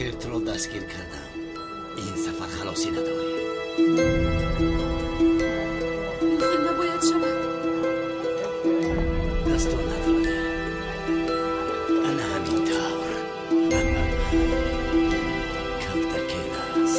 Охир туро дастгир кардам. Ин сафар халосӣ надорӣ. Ин хел набояд шавад. Дастонатро деҳ. Ана ҳамин тавр. Калтакелас.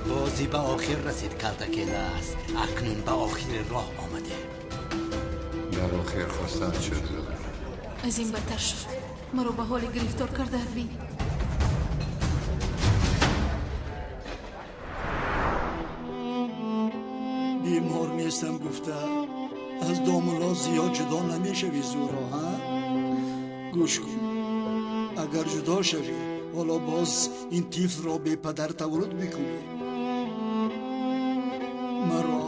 Бозӣ ба охир расид, Калтакелас. Акнун ба охири роҳ омадем. Дар охир хостат шуд, Зуҳро. Аз ин бадтар шуд. Маро ба ҳоле гирифтор кардаат, бин. Бемор нестам гуфта аз домулло зиёд ҷудо намешавӣ, Зуҳро, ҳа? Гӯш кун, агар ҷудо шавӣ, ҳоло боз ин тифлро бепадар таваллуд мекунӣ. Маро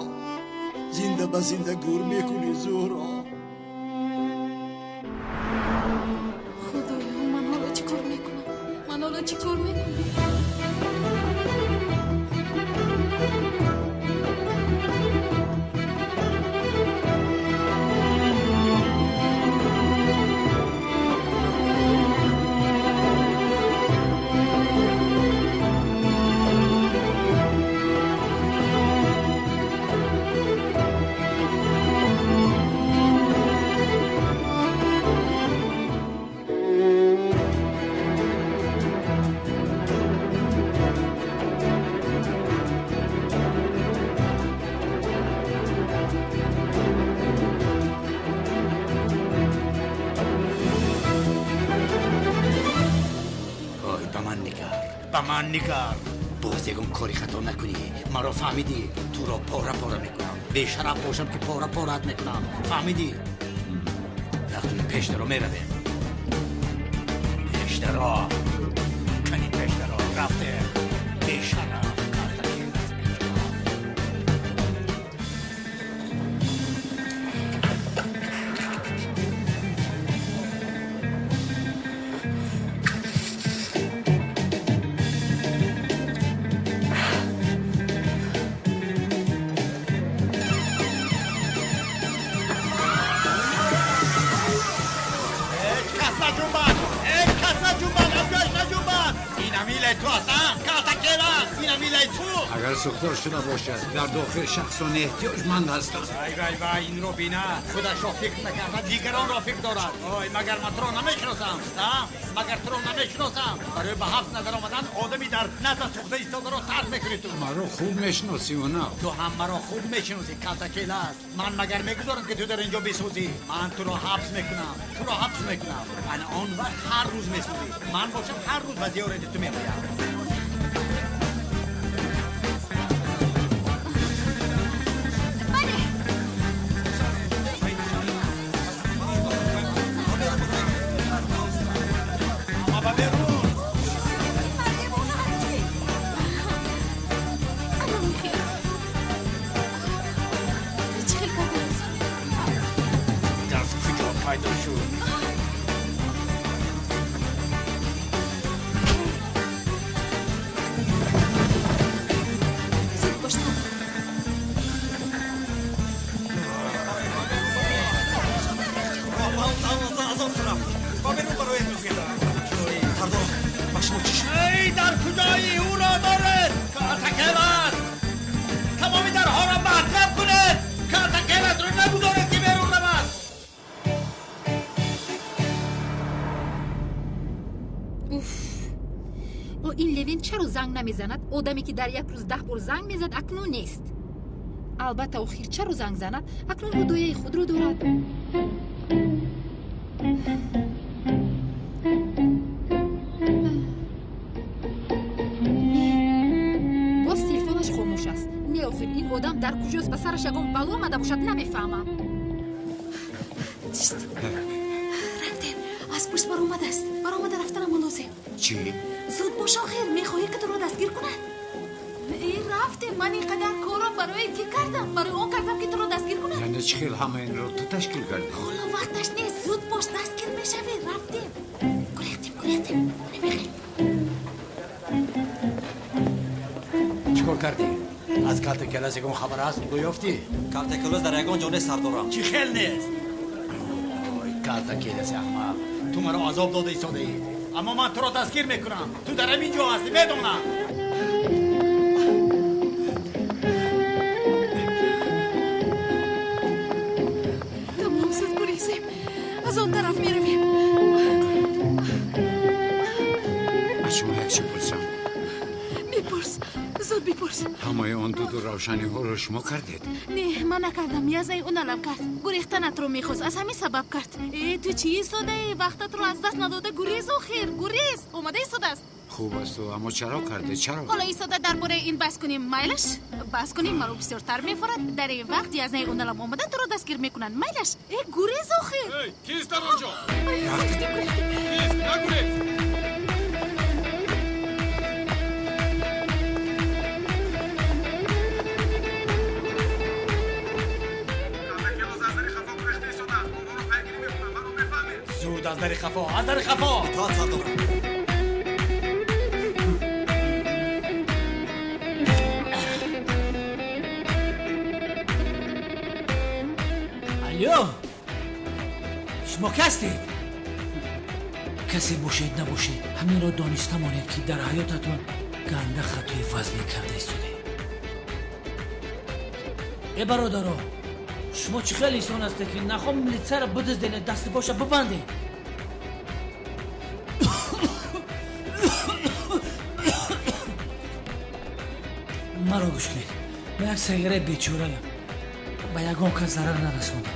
зинда ба зинда гур мекунӣ, Зуҳро. Худоё, ман ҳоло чӣ кор мекунам? Ман ҳоло чӣ кор мекунам? Ба ман нигар. Боз ягон кори хато накунӣ. Маро фаҳмидӣ? Туро пора пора мекунам. Бешараф бошам ки пора пораат мекунам. Фаҳмидӣ? Акнун пешдаро меравем. Пешдаро. Кани пешдаро. Рафте. Бешараф. Калтакелас. Ҳеҷ кас наҷунбад! Ҳеҷ кас наҷунбад! Аз ҷояш наҷунбад! Ин амилаи ту аст, а? Калтакелас! Ин амилаи ту! Агар сӯхтор шуда бошад, дар дохил шахсони эҳтиёҷманд ҳастанд. Вай, вай, вай, инро бина. Худашро фикр накарда, дигаронро фикр дорад. Ой, магар ман туро намешиносам, а? Магар туро намешиносам? Барои ба ҳабс надаромадан одами дар наза сӯхта истодаро тарк мекунӣ ту. Маро хуб мешиносӣ, на? Ту ҳам маро хуб мешиносӣ, Калтакелас. Ман магар мегузорам ки ту дар инҷо бисӯзӣ? Ман туро ҳабс мекунам, туро ҳабс мекунам. Ана он вақт ҳар рӯз месӯзӣ. Ман бошам ҳар рӯз ба зиёрати ту меоям. Бале. Ама ба берун! Ин девона аст чӣ? Ана михел. Чӣ хел кардааст? Даст куҷо пайдо шуд? Зуд бош, Зуҳро. Эй, дар куҷои ӯро доред? Калтакелас! Тамоми дарҳоро маҳкам кунед! Калтакеласро нагузоред ки берун равад! Уф, о, ин Левен чаро занг намезанад? Одаме ки дар як рӯз 10 бор занг мезад, акнун нест. Албатта, охир чаро занг занад? Акнун ӯ дояи худро дорад. Не, боз телефонаш хомӯш аст. Не, охир ин одам дар куҷост? Ба сараш ягон бало омада бошад, намефаҳмам. Рафтем. Аз пушт баромадааст. Баромада рафтанам лозим. Чӣ? Зуд бош охир, мехоҳӣ ки туро дастгир кунад? Э, рафтем. Ман ин қадар корро барои кӣ кардам? Барои он кардам ки туро дастгир кунад. Яъне чӣ хел ҳама инро ту ташкил кардӣ? Ҳоло вақташ нест. Зуд бош, дастгир мешавӣ. Рафтем. Гурехтем, гурехтем. Намехел. Чӣ кор кардӣ? Аз Калтакелас ягон хабар аст? Ӯ ёфтӣ? Калтакелас дар ягон ҷо нест, сардорам. Чӣ хел нест? Ой, Калтакеласи аҳмақ, ту маро азоб дода истодаӣ. Аммо ман туро дастгир мекунам. Ту дар ҳамин ҷо ҳастӣ, медонам. Тамом, зуд гурезем. Аз он тараф меравем. Аз шумо як чӣ пурсам? Бипурс, зуд бипурс. Ҳамаи он дуду равшаниҳоро шумо кардед? Не, ман накардам. Язаи ӯ налаб кард. Гурехтанатро мехост, аз ҳамин сабаб кард. Э, ту чӣ истодаӣ? Вақтатро аз даст надода гурез охир, гурез. Омада истодааст. Хуб аст, аммо чаро кардед? Чаро? Ҳоло истода дар бораи ин баҳс кунем. Майлаш? Баҳс кунем, маро бисёртар мефорад. Дар ин вақт язнаи ӯ налаб омада туро дастгир мекунанд. Майлаш? Э, гурез охир. Кист дар он ҷо? Кист? Нагурез! Зуд аз дари хафо, аз дари хафо! Итоат, сардорам. Алло, шумо ки ҳастед? Касе бошед набошед, ҳаминро дониста монед, ки дар ҳаётатон ганда хатои вазне карда истодед. Э бародаро, шумо чӣ хел инсон ҳастед, ки нахом милитсияро бидиздене, дасти боша бибандед? Маро гӯш кунед. Ман як сағираи бечораям. Ба ягон кас зарар нарасондам.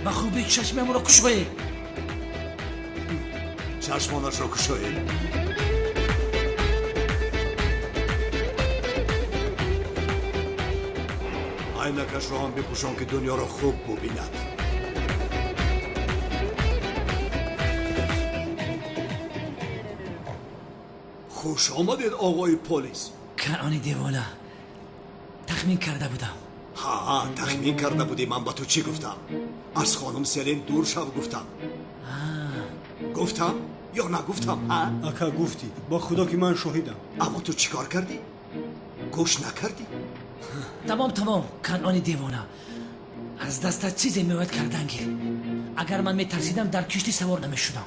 Ба хубӣ чашмамро кушоед. Чашмонашро кушоед. Айнакашро ҳам бипӯшон, ки дунёро хуб бубинад. Хуш омадед, оғои полис. Канъони девона, тахмин карда будам. Ҳа, тахмин карда будӣ. Ман ба ту чӣ гуфтам? Аз хонум Селин дур шав гуфтам. Гуфтам ё нагуфтам? Ака, гуфтӣ, бо худо ки ман шоҳидам. Аммо ту чӣ кор кардӣ? Гӯш накардӣ? Тамом, тамом, Канъони девона, аз дастат чизе меояд кардан гир. Агар ман метарсидам, дар киштӣ савор намешудам.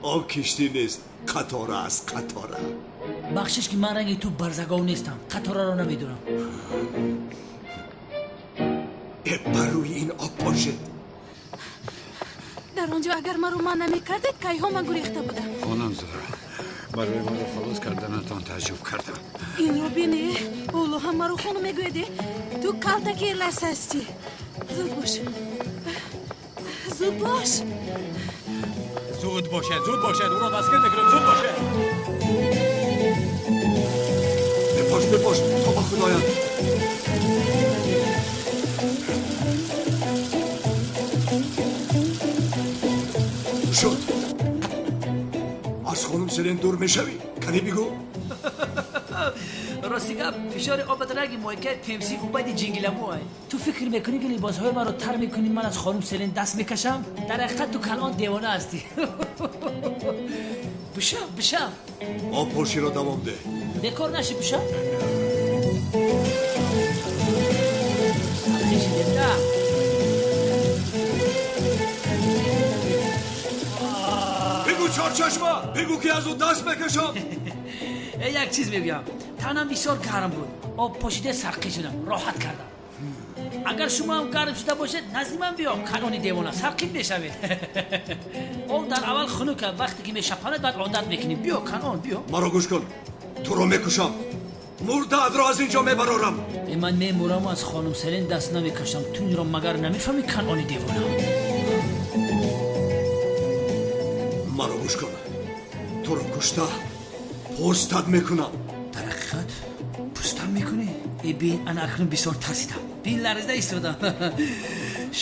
Он киштӣ нест, қатора аст, қатора. Бахшиш, ки ман ранги ту барзагов нестам, қатораро намедонам. Э, бар рӯи ин об бошед. Дар он ҷо агар маро ман намекардед, кайҳо ман гурехта будам. Хонум Зуҳра, барои маро халос карданатон таъҷуб кардам. Инро бине, ҳоло ҳам маро хонум мегӯяд. Ту калтаки лас ҳастӣ. Зуд бош, зуд бош. Зуд бошед, зуд бошед, ӯро дастгир мекунем, зуд бошед. Бипош, бипош, то ба худоянд. Шуд. Аз хонум Селин дур мешавӣ? Кани бигӯ. Рости гап, фишори обат раги моҳикаи пемси убайди ҷингиламуай. Ту фикр мекунӣ, ки либосҳои маро тар мекунӣ, ман аз хонум Селин даст мекашам? Дар ҳақиқат ту Канъон девона ҳастӣ. Бишав, бишав. Обпоширо давом деҳ. Бекор наши, бишав. Бигӯ, чорчашма, бигӯ, ки аз ӯ даст мекашам. Як чиз мегӯям, танам бисёр гарм буд, об пошида сарқӣ шудам, роҳат кардам. Агар шумо ҳам гарм шуда бошед, назди ман биё, Канъони девона, сарқиб мешавед. Об дар аввал хунук, вақте ки мешапанад, баъд одат мекунӣ. Биё, Канъон, биё. Маро гӯш кун, туро мекушам, мурдаатро аз ин ҷо мебарорам. Ман мемураму аз хонум Селин даст намекашам. Ту инро магар намефаҳмӣ, Канъони девона? Маро гӯш кун, туро кушта пӯстат мекунам. Дар ҳақиқат пӯстам мекунӣ? Э, бин, ана акнун бисёр тарсидам. Пил ларзида истодам.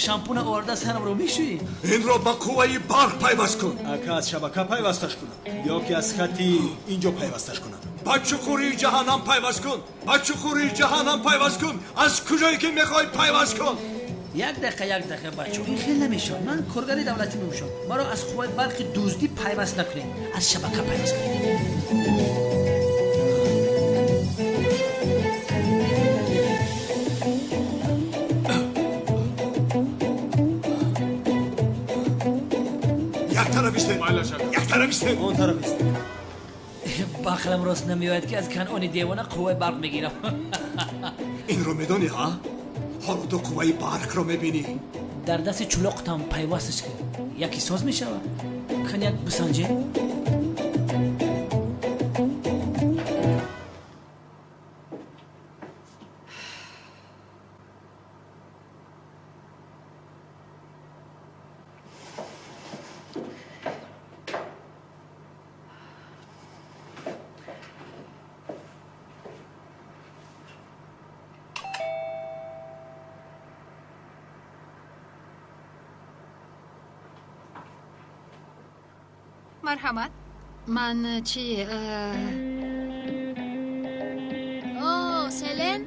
Шампуна оварда сарамро мешӯӣ? Инро ба қувваи барқ пайваст кун. Ака, аз шабака пайвасташ кунам ё ки аз хати инҷо пайвасташ кунам? Ба чуқури ҷаҳаннам пайваст кун, ба чуқури ҷаҳаннам пайваст кун, аз куҷое ки мехоҳӣ пайваст кун. Як дақиқа, як дақиқа, бачо, ин хел намешавад. Ман коргари давлатӣ мебошам. Маро аз қувваи барқи дуздӣ пайваст накунед, аз шабака пайваст кунед. Як тараф истед, як тараф истед. Он тараф истед. Ба ақлам рост намеояд, ки аз Канъони девона қувваи барқ мегирам. Инро медонӣ, ҳа? Ҳоло ту қувваи барқро мебинӣ. Дар дасти чулоқтам пайвасташ кун, яке соз мешавад. Кан, як бисанҷе. Марҳамат. Ман чи О, Селен.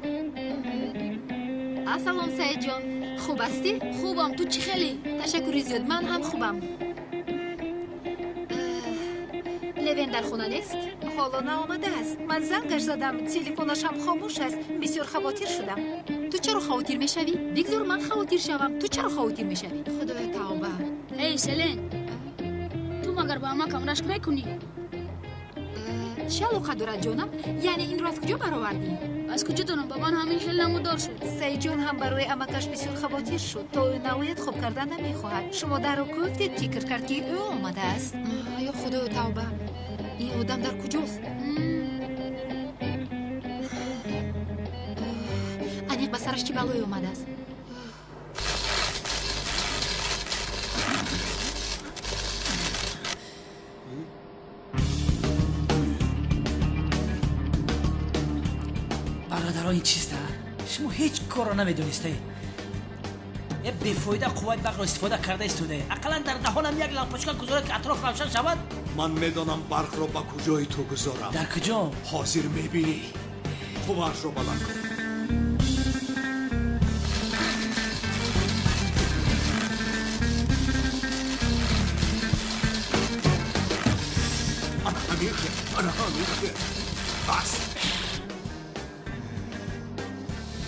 Ассалом, Саидҷон, хуб ҳастӣ? Хубам, ту чӣ хелӣ? Ташаккури зиёд, ман ҳам хубам. Левен дар хона нест? Ҳоло наомадааст. Ман зангаш задам, телефонаш ҳам хомӯш аст. Бисёр хавотир шудам. Ту чаро хавотир мешавӣ? Бигзор ман хавотир шавам. Ту чаро хавотир мешавӣ? Худоё, тавба! Эй, Селен, ту магар ба амакам рашк мекунӣ? Чӣ алоқа дорад, ҷонам? Яъне инро аз куҷо баровардӣ? Аз куҷо донам, ба ман ҳамин хел намудор шуд. Саидҷон ҳам барои амакаш бисёр хавотир шуд. То ӯ наояд, хоб кардан намехоҳад. Шумо дарро кӯфтед, фикр кард, ки ӯ омадааст. Ё худоё, тавба! Ин одам дар куҷост? Аниқ ба сараш чӣ балое омадааст? Бародаро, ин чиста? Шумо ҳеҷ корро намедонистаед. Е, бефоида қувваи барқро истифода карда истодаед. Ақаллан дар даҳонам як лампочка гузоред, ки атроф равшан шавад. Ман медонам барқро ба куҷои ту гузорам. Дар куҷо? Ҳозир мебинӣ. Қувваашро баланд кун. Ана ҳамин хел, ана ҳамин хел. Бас,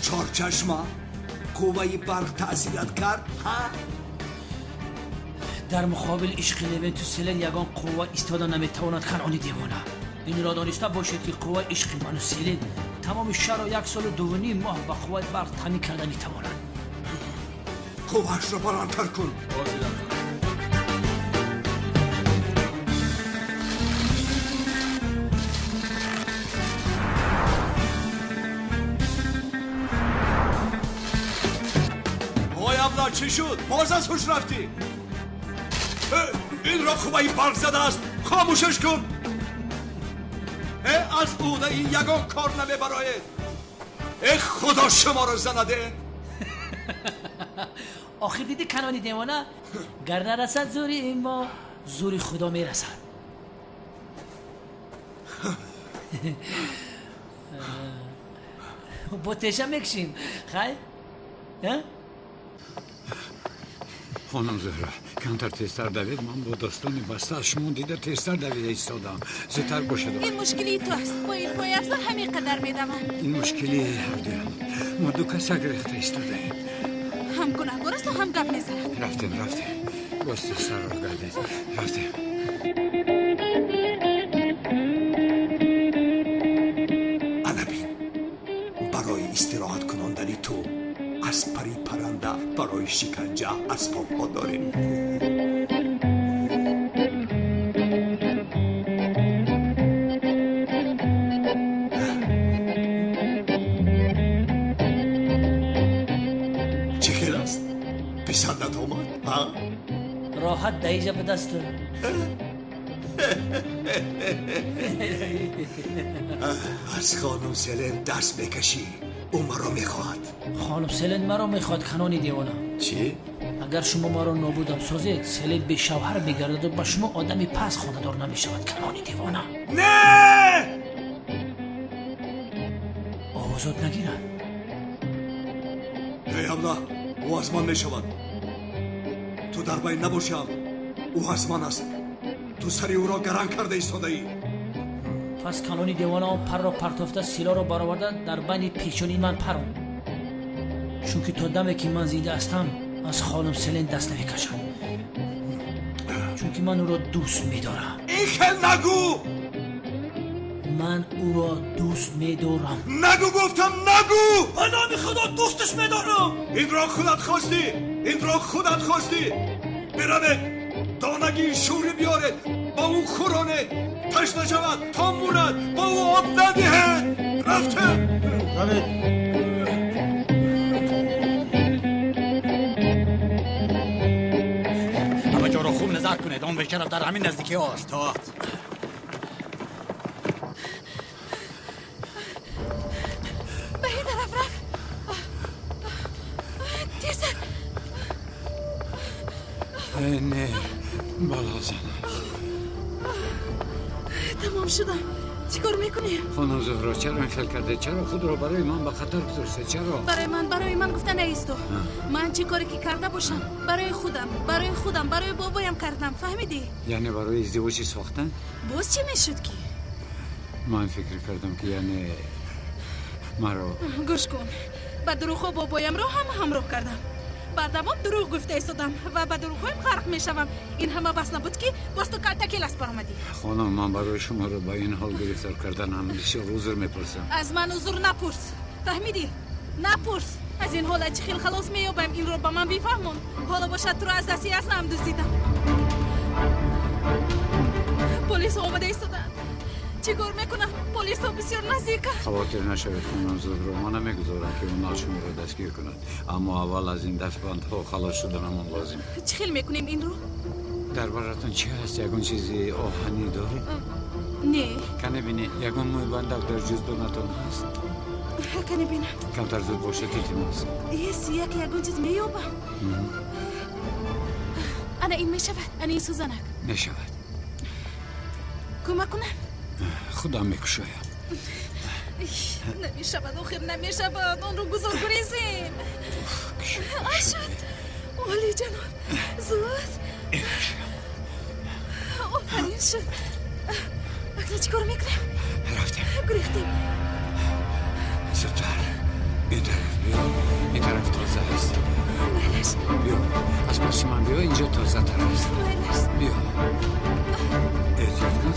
чорчашма, қувваи барқ таъсират кард, ҳа? Дар муқобили ишқи Левенту Селен ягон қувва истода наметавонад, Канъони девона. Инро дониста бошед, ки қувваи ишқи ману Селен тамоми шаҳрро як солу дувним моҳ ба қувваи барқ таъмин карда метавонад. Қувваашро баландтар кун. Ой, абла, чӣ шуд? Боз аз ҳуш рафтӣ? Инро қувваи барқ задааст, хомӯшаш кун. Аз ӯҳдаи ягон кор намебароед. Э, худо шуморо занаде! Охир дидӣ, Канъони девона, гар нарасад зӯри мо, зӯри худо мерасад. Бо теша мекушем, хай. Хонум Зуҳра, камтар тезтар давед. Ман бо дастони баста аз шумо дида тезтар давида истодам. Зудтар бошад. Ин мушкилии ту аст. Бо ин пойафзол ҳамин қадар медавам. Ин мушкилии ҳардуям. Мо ду каса гирехта истодаем. Ҳам гунаҳгор асту, ҳам гап мезанад. Рафтем, рафтем, боз тезтар роҳ гардед, рафтем. Ана бин, барои истироҳат кунондани ту аз пари паранда барои шиканҷа асбобҳо дорем. Чӣ хел аст? Писандат омад, ҳа? Роҳат даижа ба дасту. Аз хонум Селен даст мекашӣ. Ӯ маро мехоҳад. Хонум Селен маро мехоҳад, канони девона. Чӣ? Агар шумо маро нобудам созед, Селен бешавҳар мегардад ва ба шумо одами пас хонадор намешавад, канони девона. Не! Овозот нагирад. Эй абла, ӯ аз ман мешавад. Ту дар байн набошам, ӯ аз ман аст. Ту сари ӯро гаранг карда истодаӣ. Пас канони девона он парро партофта, силоҳро бароварда дар байни пешонии ман паронд. Чунки то даме ки ман зинда ҳастам, аз хонум Селен даст намекашам. Чунки ман ӯро дӯст медорам. Ин хел нагӯ! Ман ӯро дӯст медорам. Нагӯ гуфтам, нагӯ! Ба номи Худо дӯсташ медорам. Инро худат хостӣ! Инро худат хостӣ! Биравед, донагии шӯрӣ биёред, ба ӯ хӯронед, ташна шавад, то мурад, ба ӯ об надиҳед. Рафтем! Равед. Ҳама ҷоро хуб назар кунед, он бешараф дар ҳамин наздикиҳо аст. Тоат. Ба ин тараф рафт. Тезтар. Не, балозан аст. Тамом шудам. Чӣ кор мекунем? Хонум Зуҳро, чаро ин хел карде? Чаро худро барои ман ба хатар гузоште? Чаро? Барои ман гуфта наисту. Ман чӣ коре ки карда бошам, барои худам, барои бобоям кардам. Фаҳмидӣ? Яъне барои издивоҷи сохтан? Боз чӣ мешуд ки? Ман фикр кардам ки яъне маро. Гӯш кун. Ба дурӯғҳо бобоямро ҳама ҳамроҳ кардам. Бардавом дурӯғ гуфта истодам ва ба дурӯғҳоям ғарқ мешавам. Ин ҳама бас набуд ки боз ту калтакелас баромадӣ. Хонум, ман барои шуморо ба ин ҳол гирифтор карданам бисёр узр мепурсам. Аз ман узр напурс. Фаҳмидӣ? Напурс. Аз ин ҳолат чӣ хел халос меёбам, инро ба ман бифаҳмон. Ҳоло бошад туро аз дасти яснаам дуздидам. Полисҳо омада истоданд. Чӣ кор мекунам? Полисҳо бисёр наздиканд. Хавотир нашавед, хонум Зуҳро, ман намегузорам ки онҳо шуморо дастгир кунанд. Аммо аввал аз ин дастбандҳо халос шуданамон лозим. Чӣ хел мекунем инро? Дар баратон чӣ ҳаст? Ягон чизи оҳанӣ доред? Не. Кане бинед, ягон мӯйбандак дар ҷуздонатон ҳаст? Кане бинам. Камтар зуд бошед, илтимос. Ес, як ягон чиз меёбам. Ана ин мешавад, ана ин сӯзанак. Мешавад. Кӯмак кунам? Худам мекушоям. Намешавад, охир намешавад. Онро гузор гурезем. Ашуд. Олиҷаноб, зуд. Офарин шуд. Акнун чӣ кор мекунем? Рафтем. Гурехтем. Зудтар. Ин тараф биё. Ин тараф тоза аст. Майлаш. Биё. Аз паси ман биё, инҷо тозатар аст. Майлаш. Биё. Эҳтиёт кун,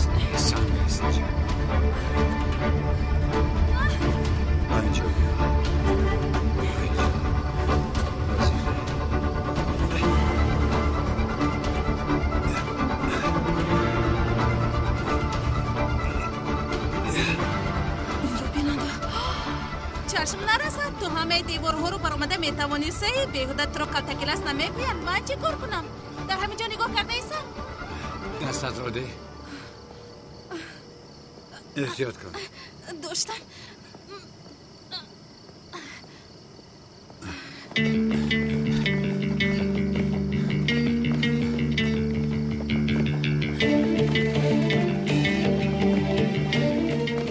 санг аст инҷо. Инҷо биё. Инҷо. Инро бинанда. Чашм нарасад, ту ҳамаи деворҳоро баромада метавонӣ, саид. Беҳуда туро калтакелас намегӯянд. Ман чӣ кор кунам? Дар ҳамин ҷо нигоҳ кардаистам. Дастатро деҳ. Эҳтиёт кун. Доштам.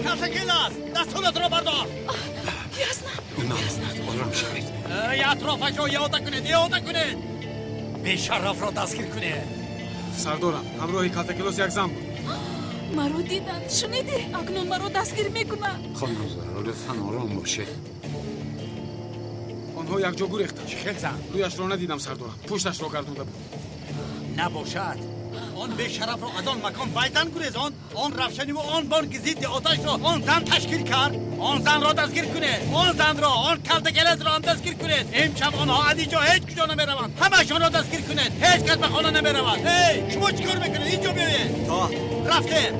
Калтакелас, дастонатро бардор. Ясно. Ором шавед. Атрофашро иҳота кунед, иҳота кунед. Бешарафро дастгир кунед. Сардорам, ҳамроҳи калтакелос як зан буд. Маро диданд, шунидӣ? Акнун маро дастгир мекунанд. Хонум Зуҳро, лутфан ором бошед. Онҳо якҷо гурехтанд. Чӣ хел зан? Рӯяшро надидам, сардорам. Пушташро гардонда буд. Набошад. Он бешарафро аз он макон вайзан гурезонд. Он равшаниву он бонки зидди оташро он зан ташкил кард. Он занро дастгир кунед. Он занро, он калтакелесро ҳам дастгир кунед. Имшаб онҳо аз инҷо ҳеҷ куҷо намераванд. Ҳамаашонро дастгир кунед. Ҳеҷ кас ба хона намеравад. Эй, шумо чӣ кор мекунед? Инҷо биёед. Тоат. Рафтем.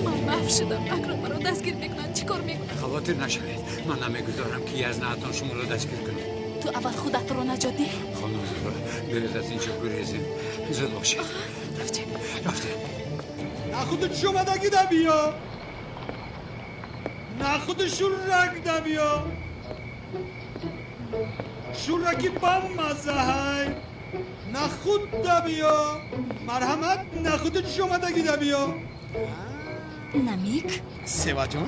Ман маҳв шудам. Акнун маро дастгир мекунанд. Чӣ кор мекунам? Хавотир нашавед. Ман намегузорам ки язнаатон шуморо дастгир кунад. Ту аввал худатро наҷот деҳ. Хонум Зуҳро, биёед аз инҷо гурезем. Зуд бошед. Рафтем. Рафтем. Нахуду чӣ омадагида биё. Нахуди шӯрак дабиё. Шӯраки бамаззаҳай. Нахуд дабиё. Марҳамат, нахуди ҷӯшомадагӣ дабиё. Намик? Севаҷон?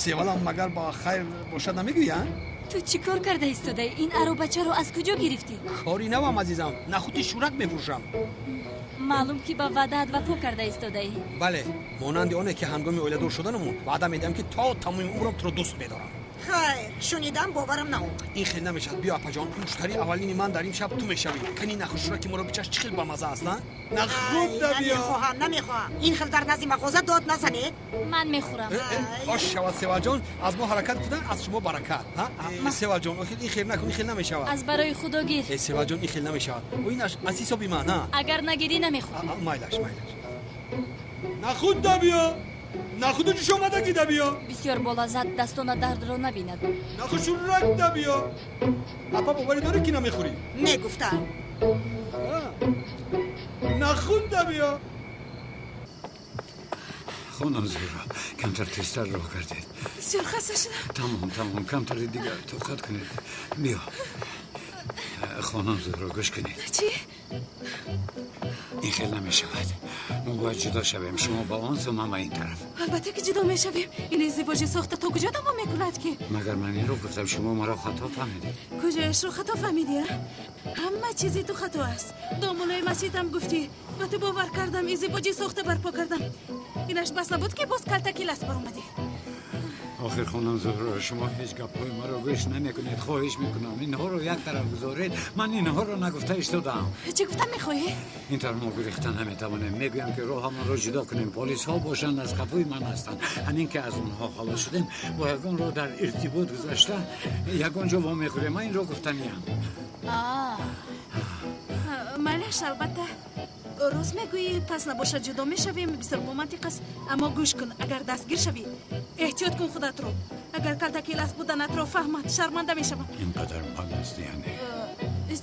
Севалам магар ба хайр бошад намегӯянд? Ту чӣ кор карда истодаӣ? Ин аробачаро аз куҷо гирифтӣ? Кори навам, азизам. Нахуди шӯрак мефурӯшам. Маълум ки ба ваъдаат вафо карда истодаӣ. Бале, монанди оне ки ҳангоми оиладор шуданамон ваъда медиҳам, ки то тамоми умрам туро дӯст медорам. Хайр, шунидам, боварам наомад. Ин хел намешавад. Биё, апаҷон, муштарии аввалини ман дар ин шаб ту мешавӣ. Кани нахуд-шӯраки моро бичаш, чӣ хел бамазза аст, на? Нахуд дабиё. Намехоҳам, намехоҳам. Ин хел дар назди мағоза дод назанед. Ман мехӯрам. Хош шавад, Севалҷон, аз мо ҳаракат кудан, аз шумо баракат. Севалҷон, охир ин хел накун, ин хел намешавад. Аз барои худо гир. Севалҷон, ин хел намешавад. Инаш аз ҳисоби ман, а? Агар нагирӣ, намехӯрам. Майлаш, майлаш. Нахуд дабиё. Нахуду ҷӯшомадагӣ дабиё. Бисёр болаззат, дастона дардро набинад. Нахуд шӯрак дабиё. Апа, боварӣ дорӣ, ки намехӯрӣ? Мегуфтам. Нахуд дабиё. Хонам Зуҳро, камтар тезтар роҳ кардед. Бисёр хаста шудам. Тамом, тамом, камтари дигар тоқат кунед. Биё. Хонам Зуҳро, гӯш кунед. Чӣ? Ин хел намешавад. Мо бояд ҷудо шавем. Шумо ба он су, ман ба ин тараф. Албатта ки ҷудо мешавем. Ин издивоҷи сохта то куҷо давом мекунад ки? Магар ман инро гуфтам, шумо маро хато фаҳмидед. Куҷояшро хато фаҳмидӣ, а? Ҳама чизи ту хато аст. Домулои масҷидам гуфтӣ, ба ту бовар кардам, издивоҷи сохта барпо кардам. Инаш бас набуд, ки боз калтакилас баромадӣ. Охир, хонам Зуҳро, шумо ҳеҷ гапҳои маро гӯш намекунед. Хоҳиш мекунам, инҳоро як тараф гузоред. Ман инҳоро нагуфта истодаам. Чӣ гуфтан мехоҳӣ? Ин тараф мо гурехта наметавонем. Мегӯям, ки роҳамонро ҷудо кунем. Полисҳо бошанд, аз қафои ман ҳастанд. Ҳамин ки аз онҳо халос шудем, бо ягон роҳ дар иртибот гузашта ягон ҷо вомехӯрем. Ман инро гуфтаниям. Майлаш, албатта, рост мегӯӣ. Пас набошад, ҷудо мешавем. Бисёр бомантиқ аст. Аммо гӯш кун, агар дастгир шавӣ, эҳтиёт кун худатро. Агар калтакилас буданатро фаҳмад, шарманда мешавам. Ин қадар бад аст, яъне?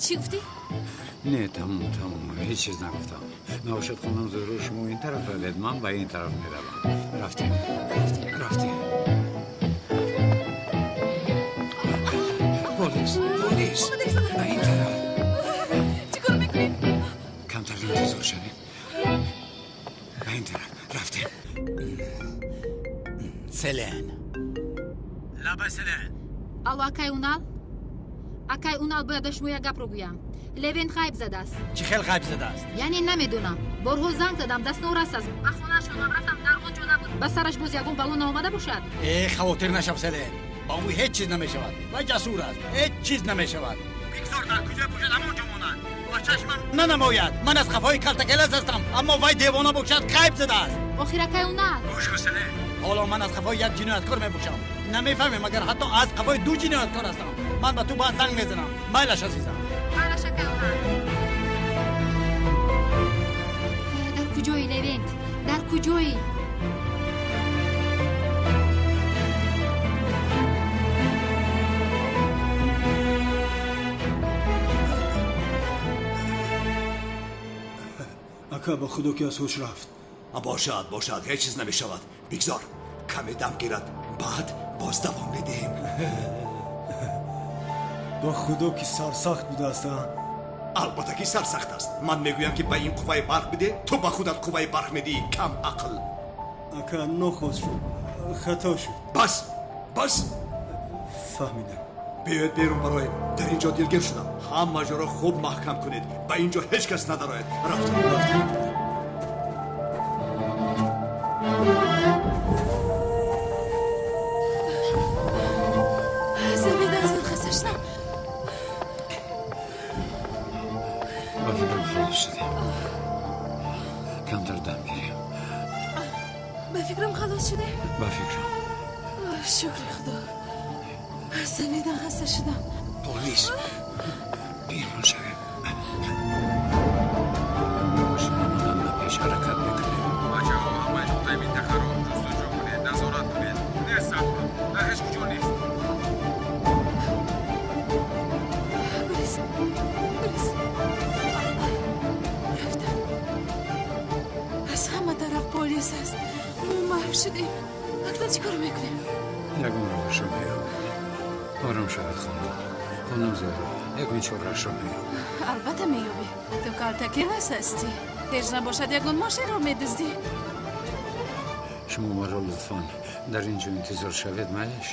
Чӣ гуфтӣ? Не, тамом, тамом, ҳеҷ чиз нагуфтам. Набошад, хонам Зуҳро, шумо ин тараф равед, ман ба ин тараф меравам. Рафтем, рафтем. Полис, полис, ба ин тараф. Чӣ кор мекунем? Камтар интизор шавем. Ба ин тараф рафтем. Селен. Лаба, Селен. Алло, акай Унал? Акай Унал, бояд ба шумо як гапро гӯям. Левент ғайб задааст. Чӣ хел ғайб задааст? Яъне намедонам. Борҳо занг задам, дастнорас аст. Ба хонаашонам рафтам, дар он ҷо набуд. Ба сараш боз ягон бало наомада бошад? Э, хавотир нашав, Селен. Ба ӯ ҳеҷ чиз намешавад. Вай ҷасур аст. Ҳеҷ чиз намешавад. Бигзор дар куҷо бошад, ҳамон ҷо монад. Ба чашмам нанамояд. Ман аз қафои калтакелас ҳастам, аммо вай девона бошад, ғайб задааст. Охир, акай Унал. Гӯш кун, Селен. Ҳоло ман аз қафои як ҷинояткор мебошам. Намефаҳмем, агар ҳатто аз қафои ду ҷинояткор ҳастам. Ман ба ту баъд занг мезанам. Майлаш, азизам. Майлаш, акай Унал. Дар куҷои, Левент? Дар куҷоӣ? Ака, ба худо ки аз ҳуш рафт. Бошад, бошад, ҳеҷ чиз намешавад. Бигзор каме дам гирад, баъд боз давом медиҳем. Ба худо ки сарсахт будааст, а? Албатта ки сарсахт аст. Ман мегӯям, ки ба ин қувваи барқ биде, ту ба худат қувваи барқ медиҳӣ, кам ақл. Ака, нохост шуд, хато шуд. Бас, бас. Фаҳмидам. Биёед берун бароем. Дар ин ҷо дилгир шудам. Ҳама ҷоро хуб маҳкам кунед. Ба ин ҷо ҳеҷ кас надарояд. Рафтем, рафтем. Замида, зуд хаста шудам. Ба фикрам, халос шудем. Камтар дам гирем. Ба фикрам, халос шудем. Ба фикрам. Шукри худо. Замида, хаста шудам. Полис, берун шавем. Омадан ба пеш ҳаракат мекунем. Бачаҳо, ҳамаи нуқтаи минтақаро ҷустуҷӯ кунед, назорат кунед. Нест, сардорам, дар ҳеҷ куҷо нест. Гурез, гурез. Рафтам. Аз ҳама тараф полис аст. Мо маҳв шудем. Акнун чӣ кор мекунем? Ягон роҳашро меёбем. Ором шавед, хонум. Хонум Зуҳро, ягон чораашро меёбем. Албатта меёбӣ. Ту калтакелас ҳастӣ. Ҳеҷ набошад, ягон мошинро медуздӣ. Шумо маро лутфан дар ин ҷо интизор шавед, майлаш?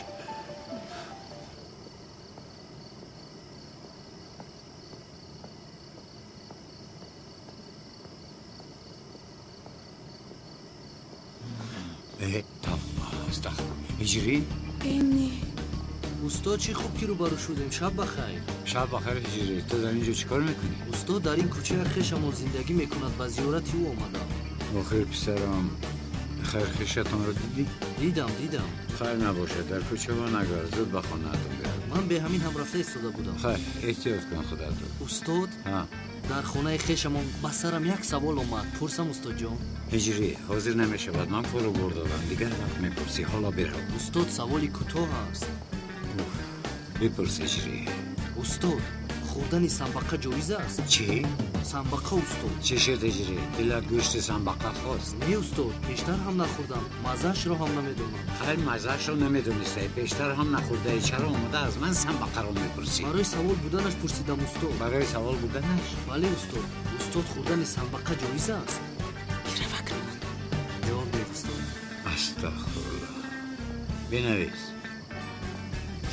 Ҳиҷрӣ? Инни. Устод, чӣ хуб ки рӯбарӯ шудем. Шаб бахайр. Шаб бахайр, Ҳиҷрӣ. Ту дар ин ҷо чӣ кор мекунӣ? Устод, дар ин кӯча як хешамон зиндагӣ мекунад, ба зиёрати ӯ омадам. Охир, писарам, хайр, хешатонро дидӣ? Дидам, дидам. Хайр набошад, дар кӯчаҳо нагард, зуд ба хонаатон бирав. Ман бе ҳамин ҳам рафта истода будам. Хайр, эҳтиёт кун худатро. Устод, дар хонаи хешамон ба сарам як савол омад. Пурсам, устодҷон? Ҳиҷрӣ, ҳозир намешавад. Ман кору бор дорам. Дигар вақт мепурсӣ. Ҳоло бирав. Устод, саволи кӯтоҳ аст. Бипурс, Ҳиҷрӣ. Устод, хӯрдани самбақа ҷоиз аст? Чӣ? Самбақа, устод. Чӣ шуд, Ҳиҷрӣ? Дилат гӯшти самбақа хост? Не, устод, пештар ҳам нахӯрдам. Маззаашро ҳам намедонам. Хайр, маззаашро намедонистаи, пештар ҳам нахӯрдаи. Чаро омода аз ман самбақаро мепурсӣ? Барои савол буданаш пурсидам, устод. Барои савол буданаш? Бале, устод. Устод, хӯрдани самбақа ҷоиз аст? Бирав акнун. Ҷавоб деҳ, устод. Астағфируллоҳ. Бинавис.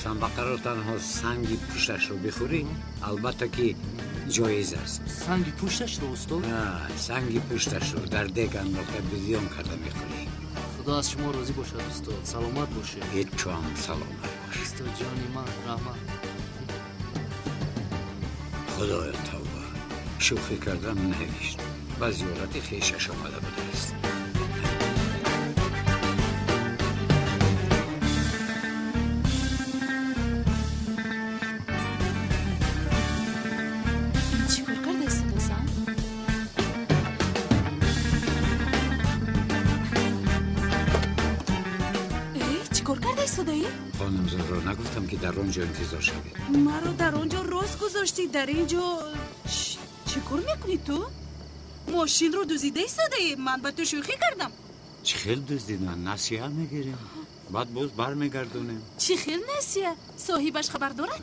Самбақаро танҳо санги пушташро бихӯрӣ, албатта ки ҷоиз аст. Санги пушташро, устод? Санги пушташро дар дег андохта бизиён карда мехӯрӣ. Худо аз шумо розӣ бошад, устод. Саломат бошед. Ҳеҷ ҳам саломат бош. Устод ҷони ман, раҳмат. Худоё, тавба. Шӯхӣ кардам навишт. Ба зиёрати хешаш омада будааст. Чӣ кор карда истода, зан? Э, чӣ кор карда истодаӣ? Хонум Зуҳро, нагуфтам ки дар он ҷо интизор шавед. Маро дар он ҷо рост гузоштӣ, дар ин ҷо чӣ кор мекунӣ ту? Мошинро дуздида истодаӣ? Ман ба ту шӯхӣ кардам. Чӣ хел дуздидан? Насиҳа мегирем, баъд боз бармегардонем. Чӣ хел насиҳа? Соҳибаш хабар дорад?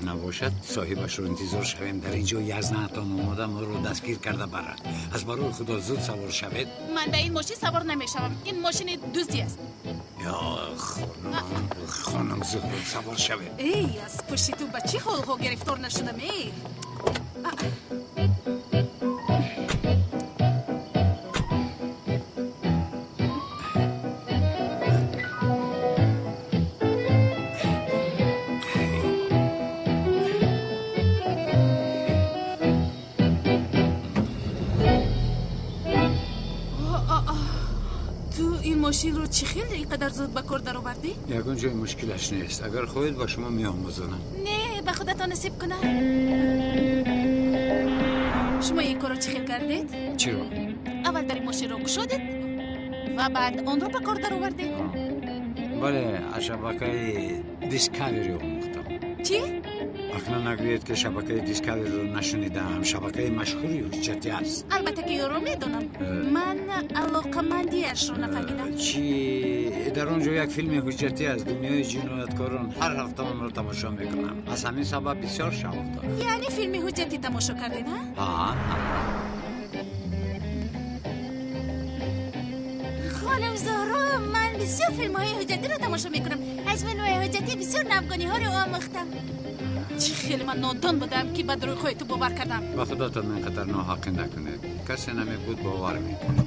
Набошад, соҳибашро интизор шавем, дар ин ҷо язнаатон омода моро дастгир карда барад. Аз барои худо зуд савор шавед. Ман дар ин мошин савор намешавам. Ин мошини дуздӣ аст. Ё хонум Зуҳро, савор шавед. Эй, аз пушти ту ба чӣ ҳолҳо гирифтор нашудам, эй. Мошинро чӣ хел ин қадар зуд ба кор даровардӣ? Ягон ҷои мушкилаш нест. Агар хоҳед, ба шумо меомӯзонам. Не, ба худатон насиб кунад. Шумо ин корро чӣ хел кардед? Чиро? Аввал дари мошинро кушодед ва баъд онро ба кор даровардед. Бале, аз шабакаи Дискавери омӯхтам. Чӣ? Акнун нагӯед ки шабакаи Дискавериро нашунидаам. Шабакаи машҳури ҳуҷҷатӣ аст. Албатта ки ёро медонам. Ман алоқамандиашро нафаҳмидам. Чӣ? Дар он ҷо як филми ҳуҷҷатӣ аз дунёи ҷинояткорон. Ҳар ҳафта онро тамошо мекунам. Аз ҳамин сабаб бисёр шавқ дорам. Яъне филми ҳуҷҷатӣ тамошо кардед, ҳа? Хонум Зуҳро, ман бисёр филмҳои ҳуҷҷатиро тамошо мекунам. Аз филмҳои ҳуҷҷатӣ бисёр навгониҳоро омӯхтам. Чӣ хеле ман нодон будам, ки ба дурӯғҳои ту бовар кардам. Ба худотон ин қадар ноҳақӣ накунед. Касе намебуд, бовар мекард.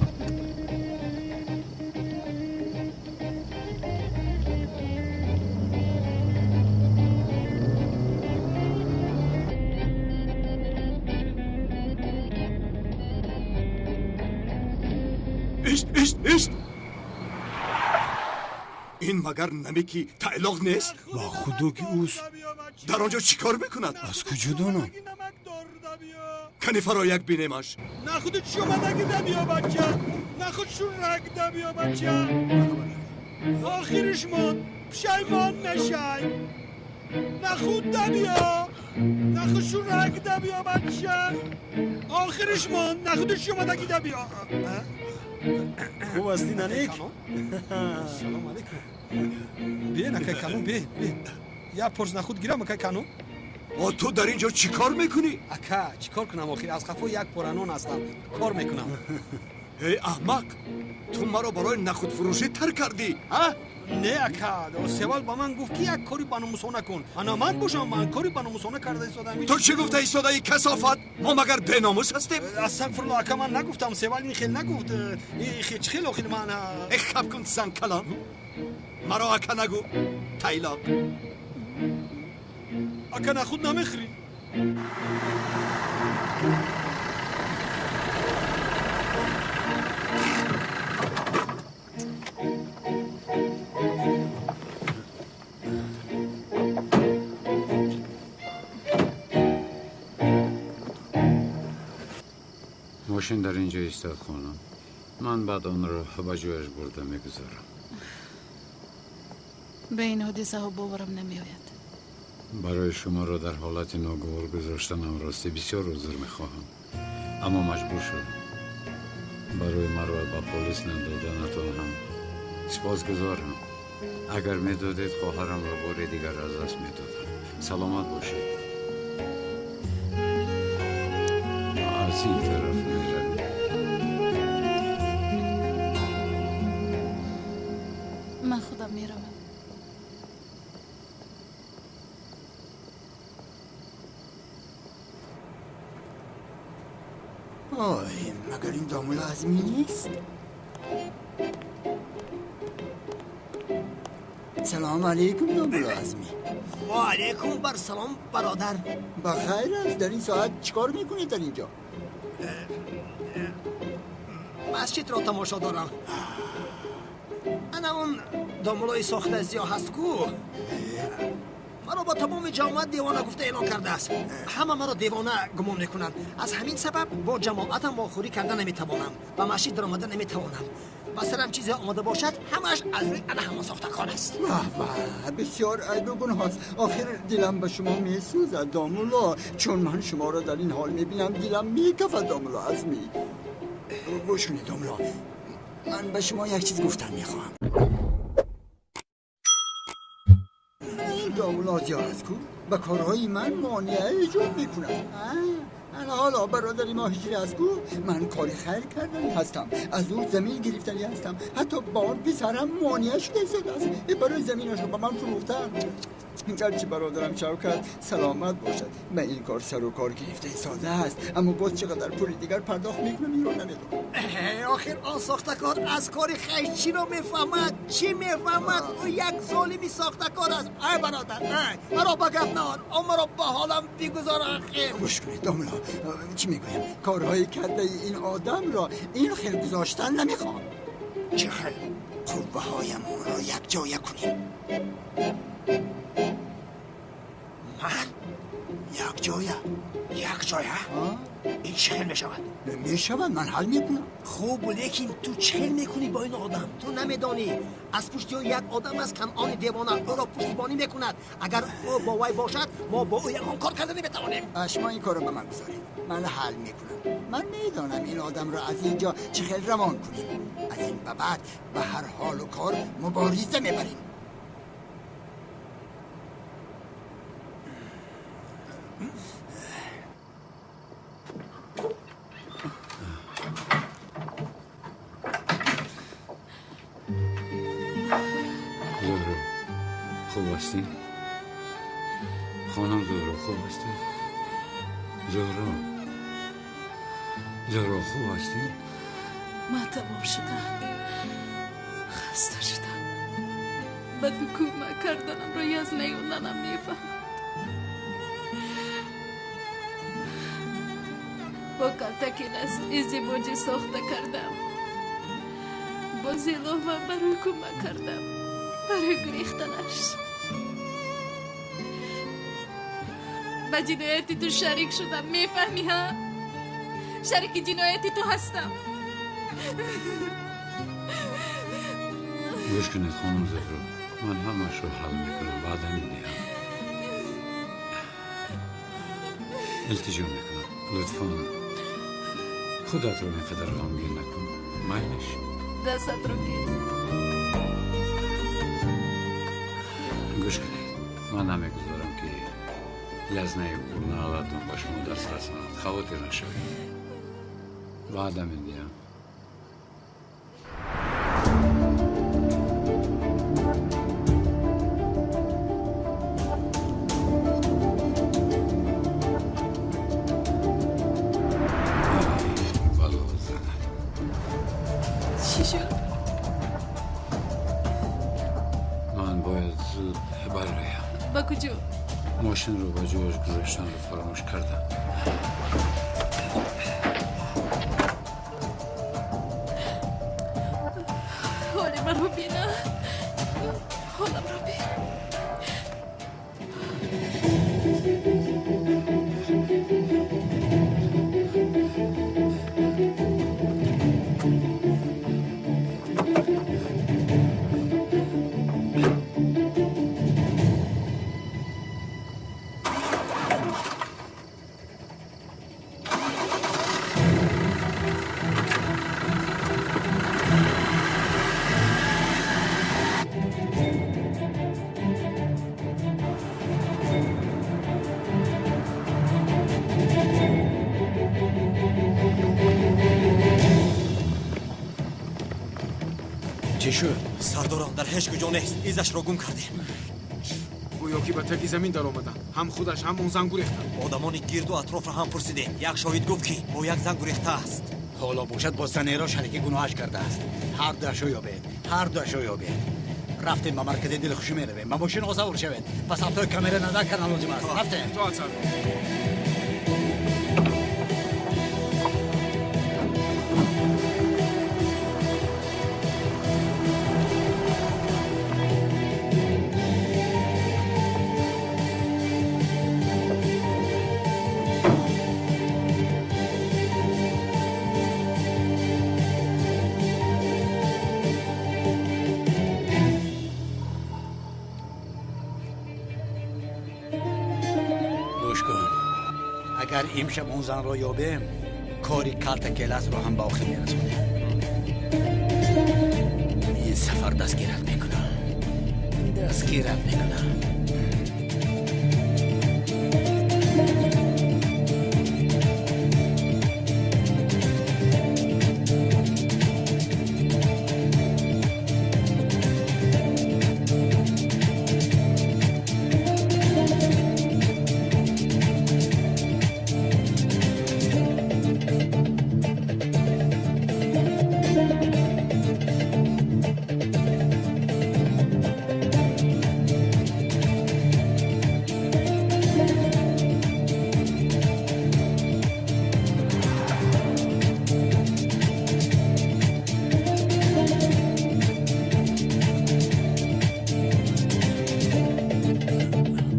Ишт, ишт, ишт! Ин магар наме ки тайлоқ нест? Ба худо ки ӯст. Дар он ҷо чӣ кор мекунад? Аз куҷо донам? Кани фаро як бинемаш. Нахуду чӯмадаги дабиё, бача, нахуд шурак дабиё, бача. Охириш мон пушаймон нашай. Нахуд дабиё, нахуд шурак дабиё, бача. Охириш мон нахуду чӯмадаги дабиё. Хуб ҳастӣ, наник? Салом алейкум. Биен, акай Канон, бе, бе. Як порс нахуд гирам, акай Канон? О, ту дар ин ҷо чӣ кор мекунӣ? Ака, чӣ кор кунам охир? Аз қафо як пора нон ҳастам. Кор мекунам. Эй, аҳмақ! Ту маро барои нахудфурӯшӣ тар кардӣ, а? Не, ака, Севал ба ман гуфт, ки як кори баномусона кун. Ана ман бошам, ман кори баномусона карда истодам. Ту чӣ гуфта истодаӣ, касофат? Мо магар беномус ҳастем? Астагфирулло, ака, ман нагуфтам, Севал ин хел нагуфт. Чӣ хел охир ман? Э, хаб кун, зан калон. Маро ака нагӯ, тайлоқ. Ака, нахуд намехӯрӣ? Мошин дар ин ҷо истод, хонум. Ман баъд онро ба ҷояш бурда мегузорам. Ба ин ҳодисаҳо боварам намеояд. Барои шуморо дар ҳолати ногувор гузоштанам ростӣ бисёр узр мехоҳам, аммо маҷбур шудам. Барои маро ба полис надоданатон ҳам сипосгузорам. Агар медодед, хоҳарамро бори дигар аз даст медодам. Саломат бошед. Аз ин тараф меравем. Ман худам меравам. Ой, магар ин домула Азмӣ нест? Салом алейкум, домула Азмӣ. Ва алейкум бар салом, бародар. Ба хайр аст? Дар ин соат чӣ кор мекунед дар инҷо? Масҷидро тамошо дорам. Ана он домулои сохта зиё ҳаст ку? Маро ба тамоми ҷамоат девона гуфта эълон кардааст. Ҳама маро девона гумон мекунанд. Аз ҳамин сабаб бо ҷамоатам вохӯрӣ карда наметавонам. Ба масҷид даромада наметавонам. Ба сарам чизе омода бошад, ҳамааш аз рӯи ана ҳамон сохтакор аст. Ваҳ, ваҳ, бисёр айбу гуноҳ аст. Охир дилам ба шумо месӯзад, домулло. Чун ман шуморо дар ин ҳол мебинам, дилам мекафад, домулло Азмӣ. Гӯш кунед, домулло, ман ба шумо як чиз гуфтан мехоҳам. Ин домулло зиёд аст ку ба корҳои ман монеа эҷод мекунад. ана ҳоло бародари мо ҳиҷри аст ку, ман кори хайр кардани ҳастам, аз ӯ замин гирифтани ҳастам. Ҳатто ба он писарам монеа шуда истодааст. Барои заминашро ба ман фурӯхтан. Гарчи бародарам Шавкат саломат бошад, ба ин кор сару кор гирифта истодааст, аммо боз чӣ қадар пули дигар пардохт мекунам, инро намедонам. Охир он сохтакор аз кори хайр чиро мефаҳмад? Чӣ мефаҳмад? Ӯ як золими сохтакор аст. Ай бародар, ай маро ба гап наор, он маро ба ҳолам бигузор. Ахир гӯш кунед, домулло, чӣ мегӯям? Корҳои кардаи ин одамро ин хел гузоштан намехоҳам. Чӣ хел қувваҳоямонро якҷоя кунем? Ман якҷоя? Якҷоя? Ин чӣ хел мешавад? Мешавад, ман ҳал мекунам. Хуб, лекин ту чӣ хел мекунӣ бо ин одам? Ту намедонӣ, аз пушти ӯ як одам аст, Канъони девона, ӯро пуштибонӣ мекунад. Агар ӯ бо вай бошад, мо бо ӯ ягон кор карда наметавонем. Шумо ин корро ба ман гузоред, ман ҳал мекунам. Ман медонам ин одамро аз ин ҷо чӣ хел равон кунем. Аз ин ба баъд ба ҳар ҳолу кор мубориза мебарем. Зуҳро, хуб ҳастӣ? Хонум Зуҳро, хуб ҳастӣ? Зуҳро, Зуҳро, хуб ҳастӣ? Ман тамом шудам, хаста шудам. Ба ту кӯмак карданамро яз наёнданам мефаҳмад. Бо калтаки ласт издивоҷи сохта кардам. Бо зилова барои кӯмак кардам, барои гурехтанаш. Ба ҷинояти ту шарик шудам, мефаҳмӣ, ҳа? Шарики ҷинояти ту ҳастам. Гӯш кунед, хонум Зуҳро, ман ҳамаашро ҳал мекунам, ваъда медиҳам. Илтиҷо мекунам, лутфан Худатро ин қадар ғамгин накун. Майлаш. Дастатро гир. Гӯш кунед, ман намегузорам ки язнаи урнаалатон ба шумо даст расонад. Хавотир нашавед. Ваъда медиҳам. Чӣ шуд? Ман бояд зуд бароям. Ба куҷо? Мошинро ба ҷояш гузоштанро фаромӯш кардам. Ҳоли маро бина. Ҳоламро бин. Чӣ шуд? Сардорам дар ҳеҷ куҷо нест. Изашро гум кардем. Гӯё ки ба таги замин даромаданд. Ҳам худаш, ҳам он зан гурехтанд. Одамони гирду атрофро ҳам пурсидем. Як шоҳид гуфт, ки бо як зан гурехтааст. Ҳоло бошад бо занеро шарики гуноҳаш кардааст. Ҳар дуашо ёбед, ҳар дуашо ёбед. Рафтем ба маркази дилхушӣ меравем. Ба мошин савор шавед. Ба самтҳои камера назар кардан лозим аст. Рафтем. Тоат сардор. Гӯш кун, агар имшаб он занро ёбем, кори калта келасро ҳам ба охир мерасонем. Ин сафар дастгират мекунам, дастгират мекунам.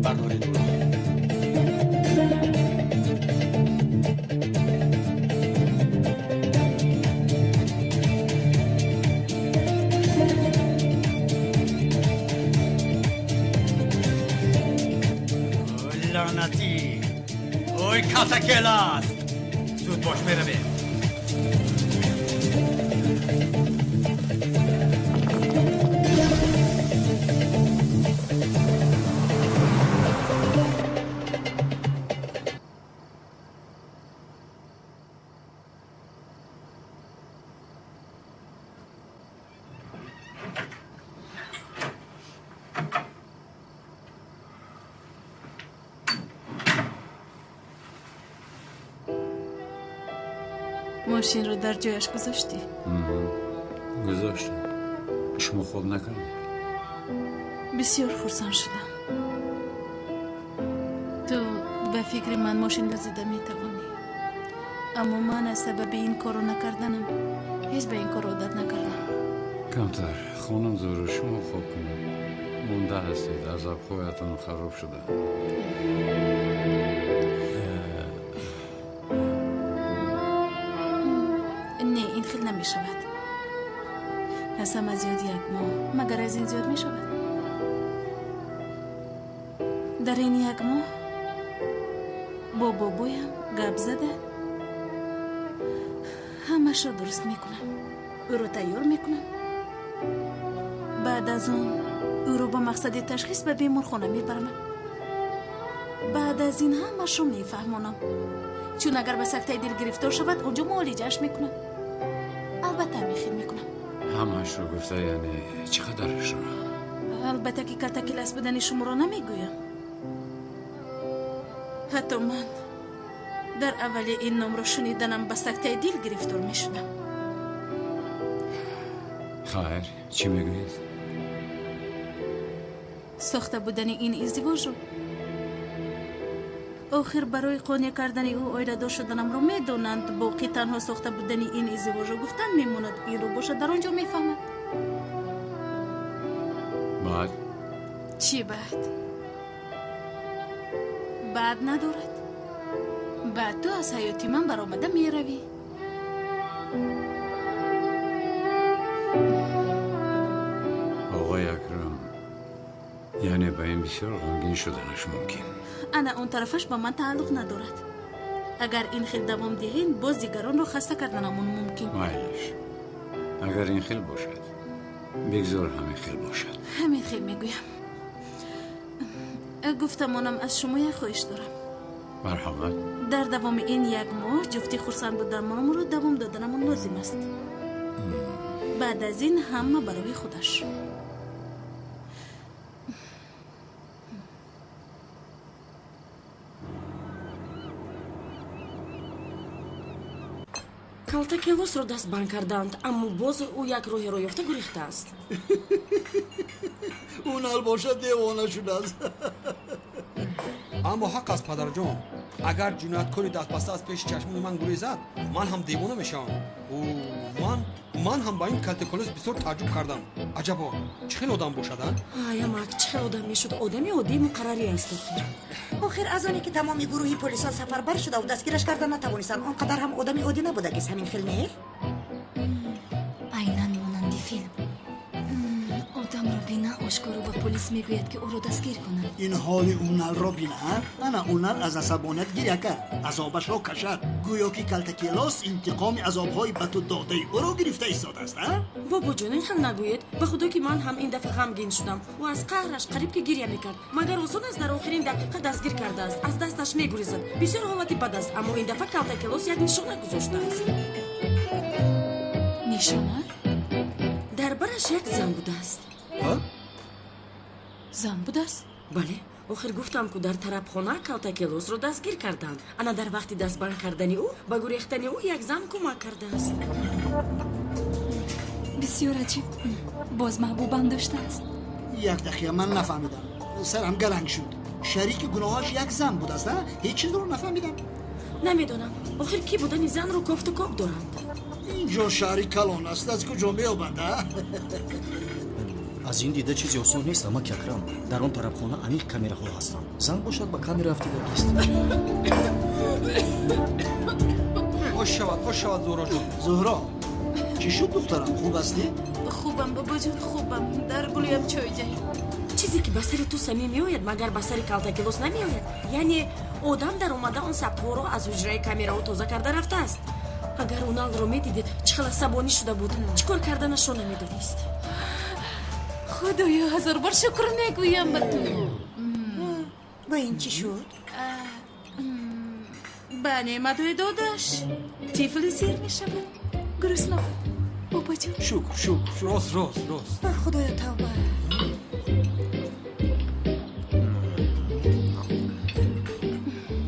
Бардоред ӯро. Ой, лаънатӣ! Ой, калтакелас! Зуд бош, меравем. Мошинро дар ҷояш гузоштӣ? Гузоштам. Шумо хоб накардед? Бисёр хурсанд шудам. Ту ба фикри ман мошин дуздида метавонӣ, аммо ман аз сабаби ин корро накарданам ҳеҷ ба ин кор одат накардам. Камтар, хонум Зуҳро, шумо хоб кунед. Монда ҳастед, азабҳоятон хароб шудаанд. Не, ин хел намешавад. Аз ҳама зиёд як моҳ, магар аз ин зиёд мешавад? Дар ин як моҳ бо бобоям гап зада Ҳамашро дуруст мекунам. Ӯро тайёр мекунам. Баъд аз он ӯро ба мақсади ташхис ба беморхона мебарам. Баъд аз ин ҳамашро мефаҳмонам. Чун агар ба сактаи дил гирифтор шавад, он ҷо муолиҷааш мекунам. Албатта ҳамин хел мекунам. Ҳамаашро гуфта, яъне чӣ қадарашро? Албатта ки калтакилас будани шуморо намегӯям. Ҳатто ман дар аввали ин номро шуниданам ба сактаи дил гирифтор мешудам. Хайр, чӣ мегӯед? Сохта будани ин издивоҷро охир барои қонеъ кардани ӯ оиладор шуданамро медонанд. Боқӣ танҳо сохта будани ин издивоҷро гуфтан мемонад. Инро бошад дар он ҷо мефаҳмад. Баъд? Чӣ баъд? Баъд надорад. Баъд ту аз ҳаёти ман баромада меравӣ. Оғои Акрам, яъне ба ин бисёр ғамгин шуданаш мумкин. Ана он тарафаш ба ман тааллуқ надорад. Агар ин хел давом диҳем, боз дигаронро хаста карданамон мумкин. Майлиш, агар ин хел бошад, бигзор ҳамин хел бошад. Ҳамин хел мегӯям. Гуфтамонам, аз шумо як хоҳиш дорам. Марҳамат. Дар давоми ин як моҳ ҷуфти хурсанд буданамонро давом доданамон лозим аст. Баъд аз ин ҳама барои худаш. Калтакелосро дастбанд карданд, аммо боз ӯ як роҳеро ёфта гурехтааст. Унал бошад девона шудааст. Аммо ҳақ аст, падарҷон. Агар ҷинояткори дастбаста аз пеши чашмони ман гурезад, ман ҳам девона мешавам. Ман ҳам ба ин калтакелос бисёр тааҷҷуб кардам. Аҷабо, чӣ хел одам бошад, а? Ай, амак, чӣ хел одам мешуд? Одами оддии муқаррарӣ аст охир. Охир аз оне ки тамоми гурӯҳи полисон сафарбар шудаву дастгираш карда натавонистанд, он қадар ҳам одами оддӣ набудагист, ҳамин хел не? Айнан монанди филм. Одамро бина, ошкоро ба полис мегӯяд, ки ӯро дастгир кунад. Ин ҳоли Уналро бина. Ана Унал аз асабоният гиря кард, азобашро кашад. Гӯё ки калтакелос интиқоми азобҳои ба ту додаи ӯро гирифта истодааст. Бобоҷон, ин хел нагӯед. Ба худо ки ман ҳам ин дафъа ғамгин шудам. Ӯ аз қаҳраш қариб ки гиря мекард. Магар осон аст, дар охирин дақиқа дастгир кардааст, аз дасташ мегурезад. Бисёр ҳолати бад аст, аммо ин дафъа калтакелос як нишона гузоштааст. Нишона? Дар бараш як зан будааст. Зан будааст? Бале, охир гуфтам ку дар тарабхона калтакелосро дастгир карданд. Ана дар вақти дастбанд кардани ӯ ба гурехтани ӯ як зан кӯмак кардааст. Бисёр аҷиб. Боз маҳбубам доштааст. Як дақиқа, ман нафаҳмидам. Сарам галанг шуд. Шарики гуноҳаш як зан будааст, а? Ҳеҷ чизро нафаҳмидам. Намедонам. Охир кӣ будани занро кофту коб доранд? Инҷо шаҳри калон аст, аз куҷо меёбанд, а? Аз ин дида чизи осон нест, амаки Акрам. Дар он тарабхона аниқ камераҳо ҳастанд. Зан бошад ба камера афтидагист. Ош шавад, ош шавад, Зуҳроҷон. Зуҳро, чӣ шуд, духтарам? Хуб ҳастӣ? Хубам, бобоҷон, хубам. Дар гулӯям чой ҷаҳид. Чизе ки ба сари ту самим меояд, магар ба сари калтакелос намеояд? Яъне одам даромада он сабтҳоро аз ҳуҷраи камераҳо тоза карда рафтааст. Агар Уналро медидед, чӣ хел асабонӣ шуда буд, чӣ кор карданашро намедонист. Худоё, ҳазор бор шукр мегӯям ба ту. Ба ин чӣ шуд? Ба неъматҳои додаш тифли сер мешавад. Гурусна буд, бобоҷон. Шукр, шукр, рост, рост, рост. Ба худоё тавба.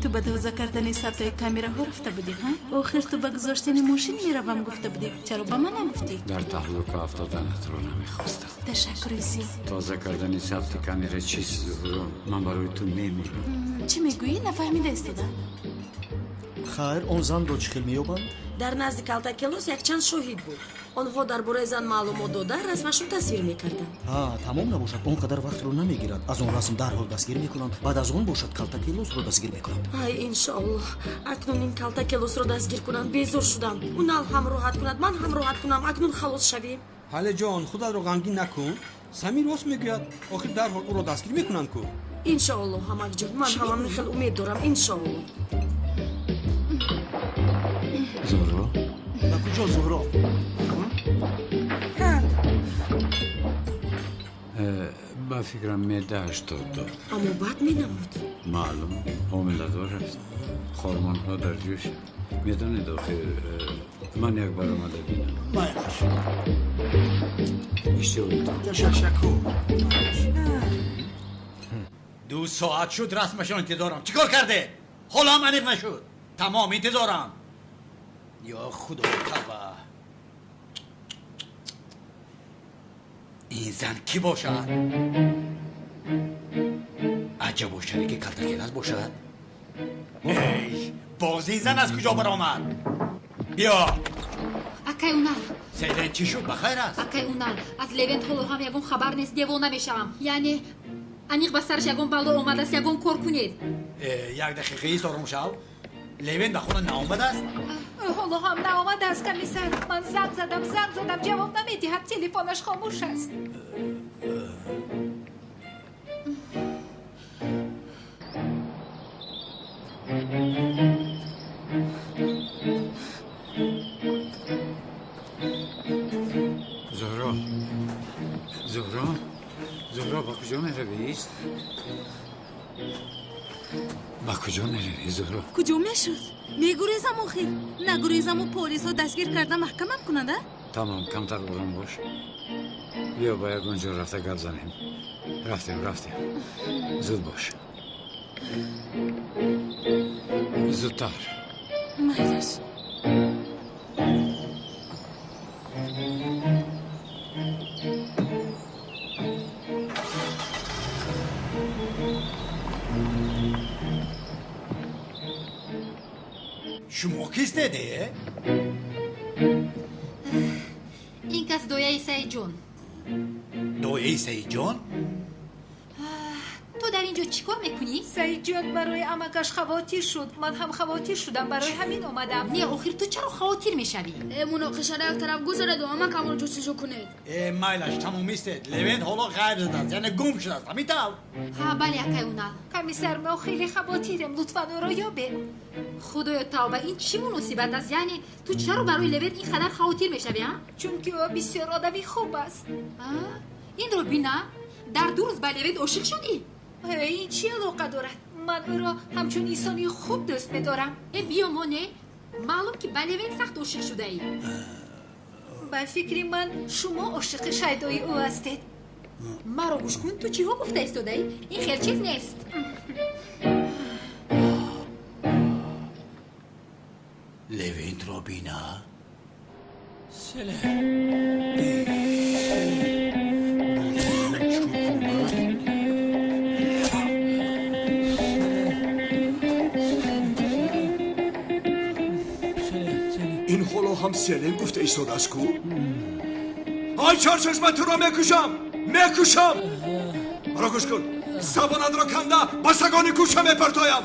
Ту ба тоза кардани сабтҳои камераҳо рафта будӣ, ҳа? Охир ту ба гузоштани мошин меравам гуфта будӣ. Чаро ба ман нагуфтӣ? Дар таҳлука афтоданатро намехостам. Ташаккури зиёд. Тоза кардани сабти камера чист, Зуҳро? Ман барои ту мемирам. Чӣ мегӯӣ? Нафаҳмида истодам. Хайр, он занро чӣ хел меёбанд? Дар назди калтакелос якчанд шоҳид буд. Онҳо дар бораи зан маълумот дода, расмашро тасвир мекарданд. Ҳа, тамом набошад, он қадар вақтро намегирад. Аз он расм дарҳол дастгир мекунанд, баъд аз он бошад калтакелосро дастгир мекунанд. Ай, иншоаллоҳ, акнун ин калтакелосро дастгир кунанд. Безор шудам. Унал ҳам роҳат кунад, ман ҳам роҳат кунам. Акнун халос шавем. Ҳалеҷон, худатро ғамгин накун. Самир рост мегӯяд. Охир дарҳол ӯро дастгир мекунанд ку. Иншоаллоҳ, ҳамакҷон, ман ҳам ҳамин хел умед дорам. Иншоаллоҳ. Зуҳро, ба куҷо Куҷо Зуҳро? Ба фикрам меъда 82. Аммо бад менамуд. Маълум, ҳомиладор аст. Хормонҳо дар ҷӯш. Медонед, охир ман як бар омада бинам. Майлаш. Иштиҳоитон. Ташаккур. 2 соат шуд расмашон интизорам. Чӣ кор карде? Ҳоло ҳам аниқ нашуд. Тамом интизорам. Ё Худо, тавба. Ин зан кӣ бошад? Аҷабо шарики калтакелас бошад. Эй, боз ин зан аз куҷо баромад? Биё. Акай Унал. Селен чӣ шуд? Ба хайр аст? Акай Унал, аз Левент ҳоло ҳам ягон хабар нест, девона мешавам. Яъне аниқ ба сараш ягон бало омадааст, ягон кор кунед. Як дақиқа исторум шав. Левент ба хона наомадааст? Ҳоло ҳам наомадааст, комиссар. Ман занг задам, ҷавоб намедиҳад, телефонаш хомӯш аст. Зуҳро, Зуҳро, Зуҳро, ба куҷо меравӣ? Ба куҷо меравӣ, Зуҳро? Куҷо мешуд? Мегурезам охир. Нагурезаму полисҳо дастгир карда маҳкамам кунанд, а? Тамом, камтар ором бош. Биё ба ягон ҷо рафта гап занем. Рафтем, рафтем. Зуд бош. Зудтар. Майлаш. Шумо кистед, э? Ин кас дояи Саидҷон. Дояи Саидҷон? Ту дар ин ҷо чӣ кор мекунӣ? Саидҷон барои амакаш хавотир шуд. Ман ҳам хавотир шудам, барои ҳамин омадам. Не, охир ту чаро хавотир мешавӣ? Муноқишаро як тараф гузареду амакамро ҷустуҷӯ кунед. Майлаш, тамомистед. Левент ҳоло ғайб задааст, яъне гум шудааст. Ҳамин тавр? Ҳа, бале, акай Унал. Комиссар, мо хеле хавотирем. Лутфан ӯро ёбед. Худоё тавба, ин чӣ муносибат аст? Яъне ту чаро барои Левент ин қадар хавотир мешавӣ, а? Чунки ӯ бисёр одами хуб аст. Инро бина, дар 2 рӯз ба Левент ошиқ шудӣ? Ин чӣ алоқа дорад? Ман ӯро ҳамчун инсони хуб дӯст медорам. Э, биё моне, маълум ки ба Левент сахт ошиқ шудаӣ. Ба фикри ман шумо ошиқи шайдои ӯ ҳастед. Маро гӯш кун, ту чиҳо гуфта истодаӣ? Ин хел чиз нест. Левентро бина. Ин ҳоло ҳам Селен гуфта истодааст ку? Ай чорчашма, туро мекушам, мекушам. Маро гӯш кун, забонатро канда ба сагони кӯча мепартоям.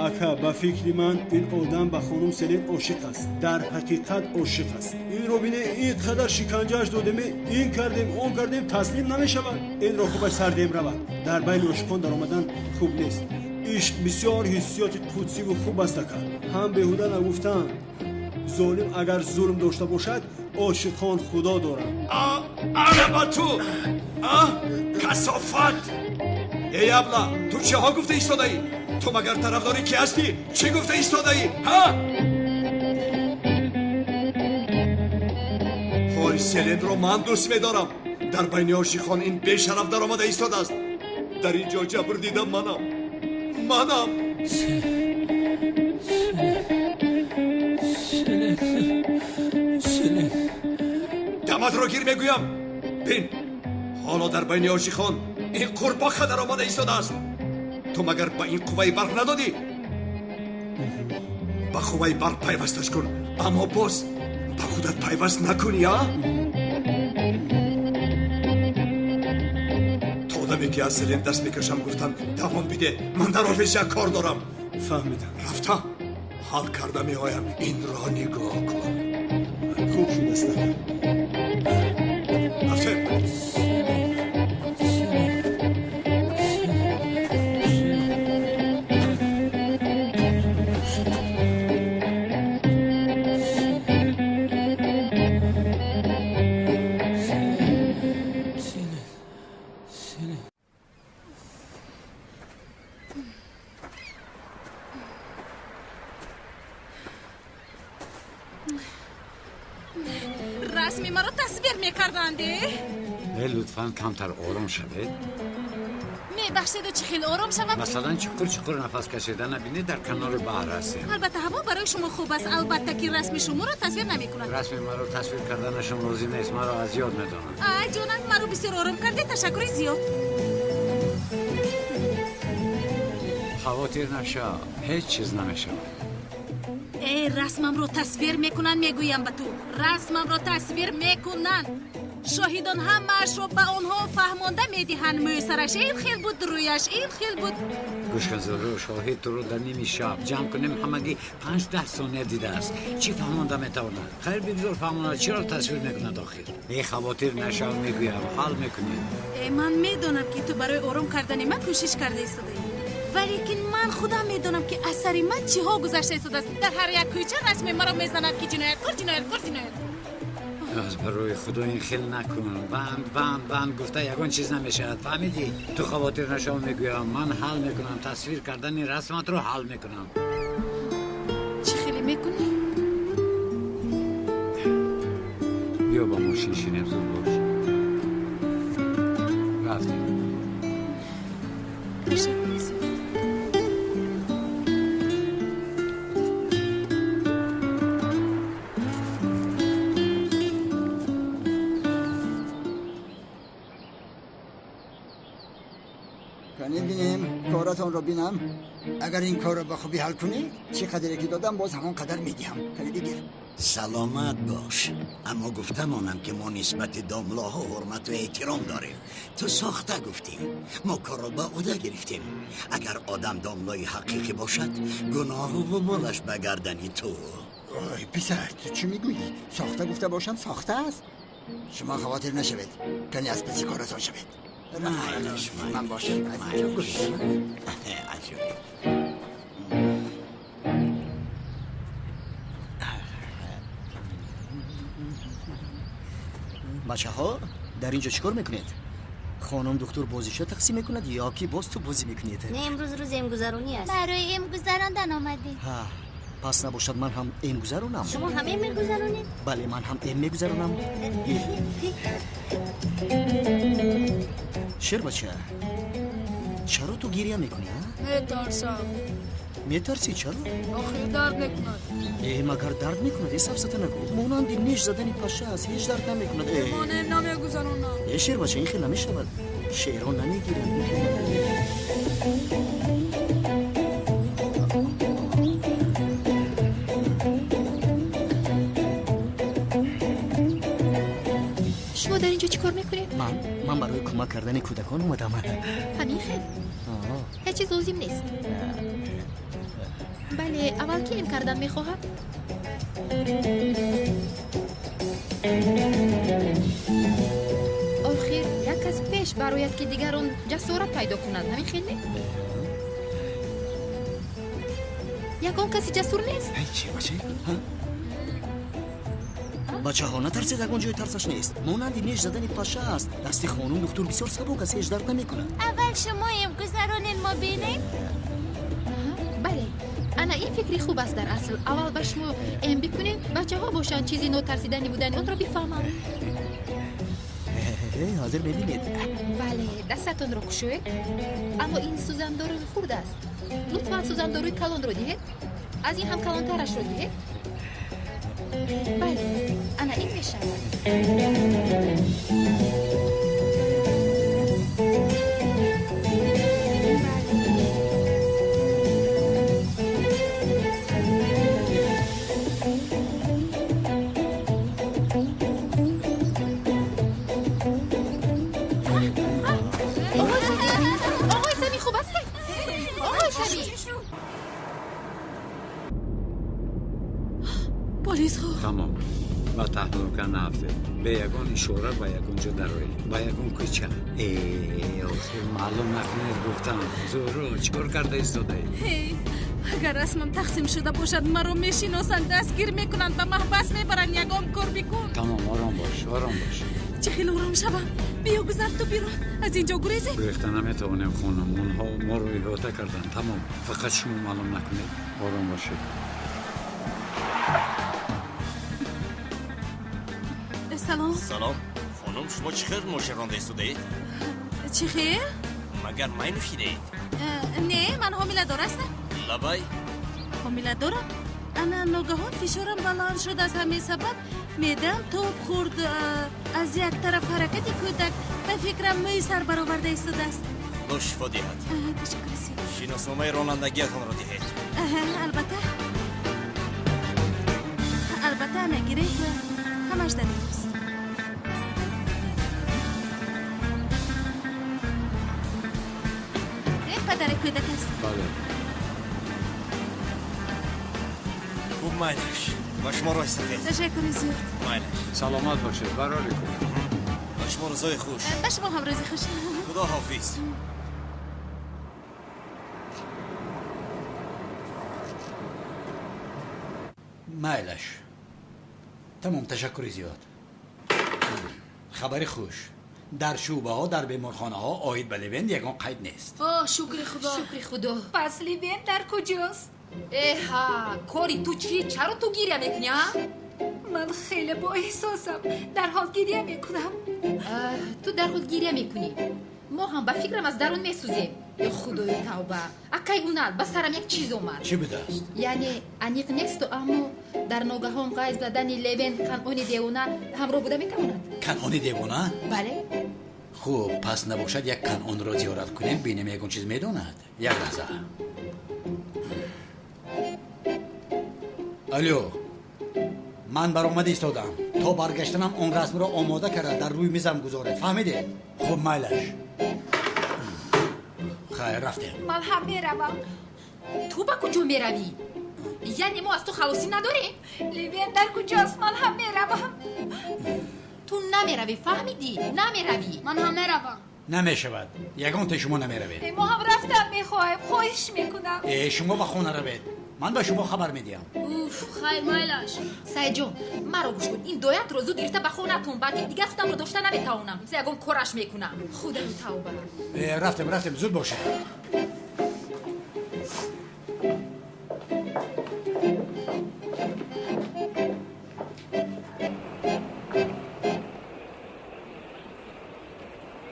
Ака, ба фикри ман ин одам ба хонум Селен ошиқ аст. Дар ҳақиқат ошиқ аст. Инро бине, ин қадар шиканҷааш додем, ин кардем, он кардем, таслим намешавад. Инро хубаш сардем равад. Дар байни ошиқон даромадан хуб нест. Ишқ бисёр ҳиссиёти қудсиву хуб аст, ака. Ҳам беҳуда нагуфтаанд. Золим агар зулм дошта бошад, ошиқон худо доранд. Ана ба ту! Касофат! Эй абла, ту чиҳо гуфта истодаӣ? Ту магар тарафдори кӣ ҳастӣ? Чӣ гуфта истодаӣ? Ҳа? Ҳой, Селенро ман дӯст медорам. Дар байни ошиқон ин бешараф даромада истодааст. Дар ин ҷо ҷабр дидам манам. Манам. Даматро гир мегӯям. Бин, ҳоло дар байни ошиқон ин қурбоқа даромада истодааст. Ту магар ба ин қувваи барқ надодӣ? Ба қувваи барқ пайвасташ кун, аммо боз ба худат пайваст накунӣ, а? То одаме ки аз Селен даст мекашам, гуфтам давом биде, ман дар офис як кор дорам. Фаҳмидам. Рафта ҳал карда меоям. Инро нигоҳ кун. Хуб шудааст, ака. Рафтем. Расми маро тасвир мекарданд. Лутфан камтар ором шавед. Мебахшеду, чӣ хел ором шавам? Масалан, чуқур чуқур нафас кашида набинед, дар канори баҳр ҳастем. Албатта, ҳаво барои шумо хуб аст. Албатта, ки расми шуморо тасвир намекунад. Расми маро тасвир карданашон лозим нест, маро аз ёд медонанд. Ай ҷонам, маро бисёр ором кардед, ташаккури зиёд. Хавотир нашав, ҳеҷ чиз намешавад. Э, расмамро тасвир мекунанд, мегӯям ба ту, расмамро тасвир мекунанд. Шоҳидон ҳамаашро ба онҳо фаҳмонда медиҳанд. Мӯйсараш ин хел буд, рӯяш ин хел буд. Гӯш кун, Зуҳро, шоҳид туро дар ними шаб ҷамъ кунем, ҳамагӣ 5-10 сония дидааст. Чӣ фаҳмонда метавонад? Хайр, бигзор фаҳмонад, чиро тасвир мекунад охир? Э, хавотир нашав, мегӯям, ҳал мекунем. Э, ман медонам, ки ту барои ором кардани ман кӯшиш карда истодаӣ, валекин ман худам медонам, ки аз сари ман чиҳо гузашта истодааст. Дар ҳар як кӯча расми маро мезанад, ки ҷинояткор, ҷинояткор, ҷинояткор. Аз барои худо ин хел накун. Банд, банд, банд гуфта ягон чиз намешавад, фаҳмидӣ? Ту хавотир нашав, мегӯям, ман ҳал мекунам, тасвир кардани расматро ҳал мекунам. Чӣ хеле мекунӣ? Биё ба мошин шинем, зуд бош. Рафтем. Ташаккури зиёд. Кани бинем, коратонро бинам. Агар ин корро ба хубӣ ҳал кунӣ, чӣ қадре ки додам, боз ҳамон қадар медиҳам. Кани бигир. Саломат бош. Аммо гуфта монам, ки мо нисбати домлоҳо ҳурмату эҳтиром дорем. Ту сохта гуфтӣ, мо корро ба ӯҳда гирифтем. Агар одам домлои ҳақиқӣ бошад, гуноҳу вуболаш ба гардани ту. Ой, писар, ту чӣ мегӯӣ? Сохта гуфта бошам, сохта аст. Шумо хавотир нашавед, кани аз паси коратон шавед. Ман бошам, аз инҷо гурезам. Аҷоиб. Бачаҳо, дар инҷо чӣ кор мекунед? Хонум духтур бозиша тақсим мекунад ё ки боз ту бозӣ мекунед? Не, имрӯз рӯзи эмгузаронӣ аст. Барои эмгузарондан омадем. Ҳа, пас набошад ман ҳам эмгузаронам. Шумо ҳам эм мегузаронед? Бале, ман ҳам эм мегузаронам. Шербача, чаро ту гиря мекунӣ, а? Метарсам. Метарсӣ, чаро? Охир дард мекунад. Э, магар дард мекунад? Э, сафсата нагӯ. Монанди неш задани паша аст, ҳеҷ дард намекунад. Э, ман эм намегузаронам. Э, шербача, ин хел намешавад. Шеърон намегиранд. Шумо дар инҷо чӣ кор мекунед? Ман барои кӯмак кардани кӯдакон омадам. Ҳамин хел? Ҳеҷ чиз лозим нест. Бале, аввал ки эм кардан мехоҳад? Охир як кас пеш барояд, ки дигарон ҷасорат пайдо кунад. Ҳамин хел не? Ягон каси ҷасур нест? Бачаҳо, натарсед, ягон ҷои тарсаш нест. Монанди неш задани паша аст. Дасти хонум духтур бисёр сабук аст, ҳеҷ дард намекунад. Аввал шумо эмгузаронед, мо бинем. Бале, ана ин фикри хуб аст. Дар асл аввал ба шумо эм бикунем, бачаҳо бошанд, чизи нотарсидани будани онро бифаҳманд. Ҳозир мебинед. Бале, дастатонро кушоед. Аммо ин сӯзандоруи хурд аст. Лутфан сӯзандоруи калонро диҳед. Аз ин ҳам калонтарашро диҳед. Бале, ана ин мешавад. Оғои Сами, хуб ҳастед? Оғои Сами! Полисҳо. Тамом, ба таҳлука наафтед. Бе ягон ишора ба ягон ҷо дароед, ба ягон кӯча. Э, охир маълум накунед, гуфтам. Зуҳро, чӣ кор карда истодаед? Агар расмам тақсим шуда бошад, маро мешиносанд, дастгир мекунанд, ба маҳбас мебаранд. Ягон кор бикун. Тамом, ором бош, ором бош. Чӣ хел ором шавам? Биё гузар ту бирон, аз инҷо гурезем. Гурехта наметавонем хонум, онҳо моро иҳота карданд. Тамом, фақат шумо маълум накунед. Ором бошед. Салом. Салом. Хонум, шумо чӣ хел мошин ронда истодаед? Чӣ хел? Магар май нӯшидаед? Не, ман ҳомиладор ҳастам. Лабай? Ҳомиладорам. Ана ногаҳон фишорам баланд шуд, аз ҳамин сабаб меъдаам тоб хӯрд. Аз як тараф ҳаракати кӯдак, ба фикрам мӯи сар бароварда истодааст. Худо шифо диҳад. Ташаккур зиёд. Шиносномаи ронандагиатонро диҳед. Албатта. Албатта, ана гиред, ҳамаш дар инҷост. Ин падари кӯдак аст. Бале. Хуб, майлаш. Ба шумо роҳи сафед. Ташаккури зиёд. Майлаш. Саломат бошед, барори кун. Ба шумо рӯзои хуш. Ба шумо ҳам рӯзи хуш. Худо ҳофиз. Майлаш. Тамом, ташаккури зиёд. Хабари хуш. Дар шӯъбаҳо, дар беморхонаҳо оид ба Левент ягон қайд нест. О, шукри Худо. Шукри Худо. Пас Левент дар куҷост? Эҳа, кори ту чӣ? Чаро ту гиря мекунӣ, а? Ман хеле боэҳсосам. Дарҳол гиря мекунам. Ту дарҳол гиря мекунӣ. Мо ҳам ба фикрам аз дарун месӯзем. Ё худои тавба. Акай Унал, ба сарам як чиз омад. Чӣ будааст? Яъне аниқ несту, аммо дар ногаҳон ғайб задани Левент Канъони девона ҳамроҳ буда метавонад. Канъони девона? Бале. Хуб, пас набошад як Канъонро зиёрат кунем, бинем ягон чиз медонад. Як лаҳза. Алло, ман баромада истодам. То баргаштанам он расмро омода карда дар рӯи мизам гузоред. Фаҳмидед? Хуб, майлаш. Хайр, рафтем. Ман ҳам меравам. Ту ба куҷо меравӣ? Яъне мо аз ту халосӣ надорем? Левент дар куҷост? Ман ҳам меравам. Ту намеравӣ, фаҳмидӣ? Намеравӣ. Ман ҳам меравам. Намешавад. Ягонте шумо намеравед. Мо ҳам рафтан мехоҳем. Хоҳиш мекунам. Шумо ба хона равед. Ман ба шумо хабар медиҳам. Уф, хайр, майлаш. Саидҷон, маро гӯш кун. Ин доятро зуд гирифта ба хонатон бар, ки дигар худамро дошта наметавонам. Ягон кораш мекунам. Худои тавба. Рафтем, рафтем, зуд бошед.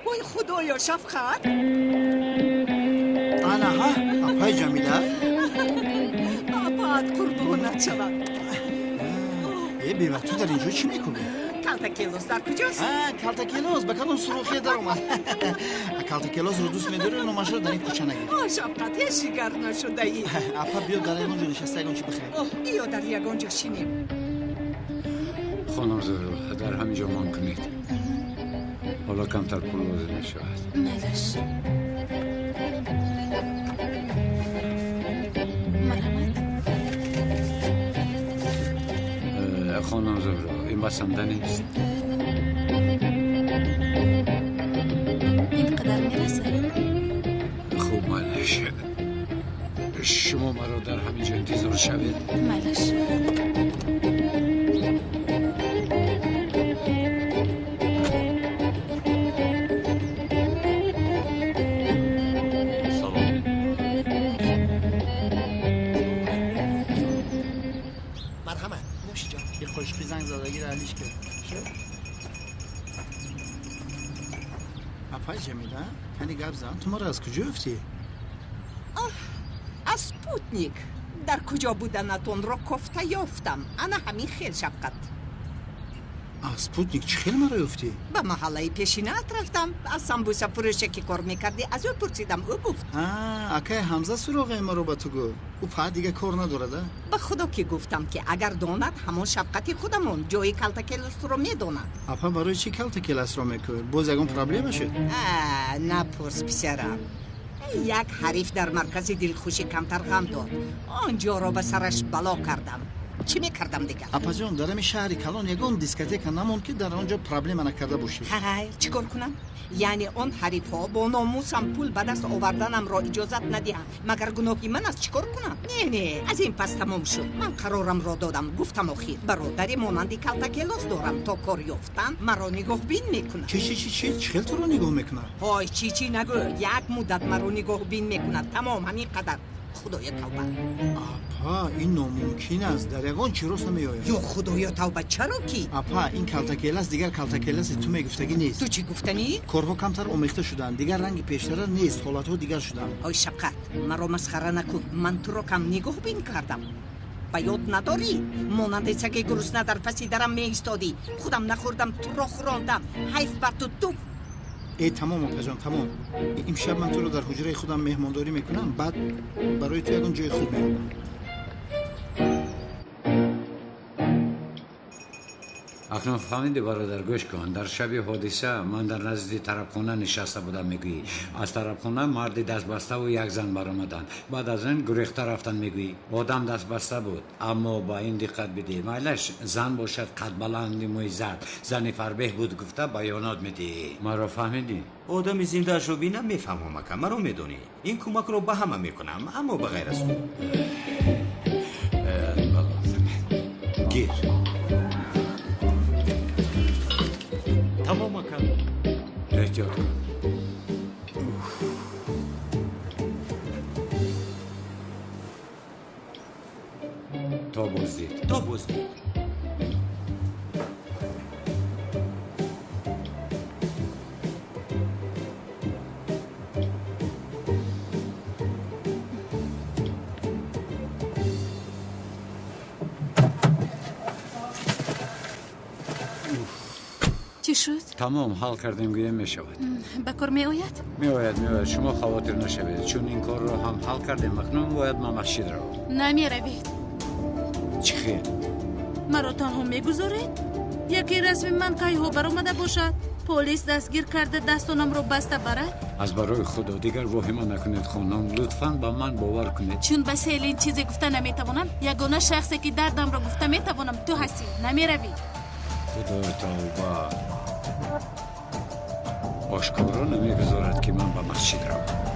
Ой, худоё, шафқат. Ана ҳа, апай Ҷамила. Апаат қурбонат шавад. Э, бева, ту дар инҷо чӣ мекунӣ? Калтакелос дар куҷост? Калтакелос ба кадом сурохие даромад? Калтакелосро дӯст медорӣ, номашро дар ин кӯча нагир. О, шафқат, ҳеҷ жигар нашудаӣ. Апа, биё дар ягон ҷо нишаста ягон чӣ бихӯрем. Биё дар ягон ҷо шинем. Хонум Зуҳро, дар ҳамин ҷо мон кунед. Ҳоло камтар пул лозим мешавад. Майлаш. Марҳамат. Хонум Зуҳро, ин басанда нест. Ин қадар мерасад? Хуб, майлаш. Шумо маро дар ҳамин ҷо интизор шавед. Майлаш. Марҳамат, нӯшиҷон. Ин қошиқи зангзадагиро алиш кард. Апай Ҷамила, кани гап зан, ту маро аз куҷо ёфтӣ? Аз спутник. Дар куҷо буданатонро кофта ёфтам. Ана ҳамин хел, шафқат. Аз спутник чӣ хел маро ёфтӣ? Ба маҳаллаи пешинаат рафтам. Аз самбусафурӯше ки кор мекардӣ, аз ӯ пурсидам. Ӯ гуфт. Акай Ҳамза суроғаи маро ба ту гуфт. Ӯ фақат дига кор надорад, а? Ба худо ки гуфтам, ки агар донад, ҳамон шафқати худамон ҷои калтакелосро медонад. Апа, барои чӣ калтакелосро мекӯед? Боз ягон проблема шуд? Напурс, писарам. Як ҳариф дар маркази дилхушӣ камтар ғам дод. Он ҷоро ба сараш бало кардам. Чӣ мекардам дигар? Апаҷон, дар ҳамин шаҳри калон ягон дискотека намонд, ки дар он ҷо проблема накарда бошӣ. Хайр, чӣ кор кунам? Яъне он ҳарифҳо бо номусам пул ба даст оварданамро иҷозат надиҳанд, магар гуноҳи ман аст? Чӣ кор кунам? Не, не, аз ин пас тамом шуд. Ман қарорамро додам, гуфтам охир бародаре монанди калтакелос дорам, то кор ёфтан маро нигоҳбин мекунад. Чӣ, чӣ, чӣ, чӣ? Чӣ хел туро нигоҳ мекунад? Ҳой, чӣ чӣ нагӯ, як муддат маро нигоҳбин мекунад, тамом, ҳамин қадар. Худоё тавба. Апа, ин номумкин аст, дар ягон чӣ рост намеояд. Ё худоё тавба, чаро ки? Апа, ин калтакелас дигар калтакеласи ту мегуфтагӣ нест. Ту чӣ гуфтанӣ? Корҳо камтар омехта шуданд, дигар ранги пештара нест, ҳолатҳо дигар шуданд. Ой шафқат, маро масхара накун, ман туро кам нигоҳбин кардам. Ба ёд надорӣ? Монанди саги гурусна дар паси дарам меистодӣ. Худам нахӯрдам, туро хӯрондам. Ҳайф бар ту, туф. Э, тамом, апаҷон, тамом. Имшаб ман туро дар ҳуҷраи худам меҳмондорӣ мекунам, баъд барои ту ягон ҷои хуб меёбам. Акнун фаҳмиди, бародар, гӯш кун. Дар шаби ҳодиса ман дар назди тарабхона нишаста будам, мегӯӣ. Аз тарабхона марди дастбаставу як зан баромаданд. Баъд аз ин гурехта рафтанд, мегӯӣ. Одам дастбаста буд, аммо ба ин диққат бидеҳ. Майлаш, зан бошад қадбаланди мӯи зард, зани фарбеҳ буд гуфта баёнот медиҳӣ. Маро фаҳмидӣ? Одами зиндаашро бинам мефаҳмам, ака, маро медонӣ. Ин кӯмакро ба ҳама мекунам, аммо ба ғайр аз ту. Гир. Тамом, ака. Эҳтиёт кун. То боздид. То боздид. Чӣ шуд? Тамом, ҳал кардем, гӯям мешавад. Ба кор меояд? Меояд, меояд, шумо хавотир нашавед, чун ин корро ҳам ҳал кардем. Акнун бояд ман масҷид равам. Намеравед. Чӣ хел? Маро танҳо мегузоред? Яке расми ман кайҳо баромада бошад, полис дастгир карда дастонамро баста барад? Аз барои худо дигар воҳима накунед, хонум, лутфан ба ман бовар кунед. Чун ба Селин чизе гуфта наметавонам, ягона шахсе ки дардамро гуфта метавонам ту ҳастӣ. Намеравӣ. Худои тавба, ошкоро намегузорад, ки ман ба масҷид равам.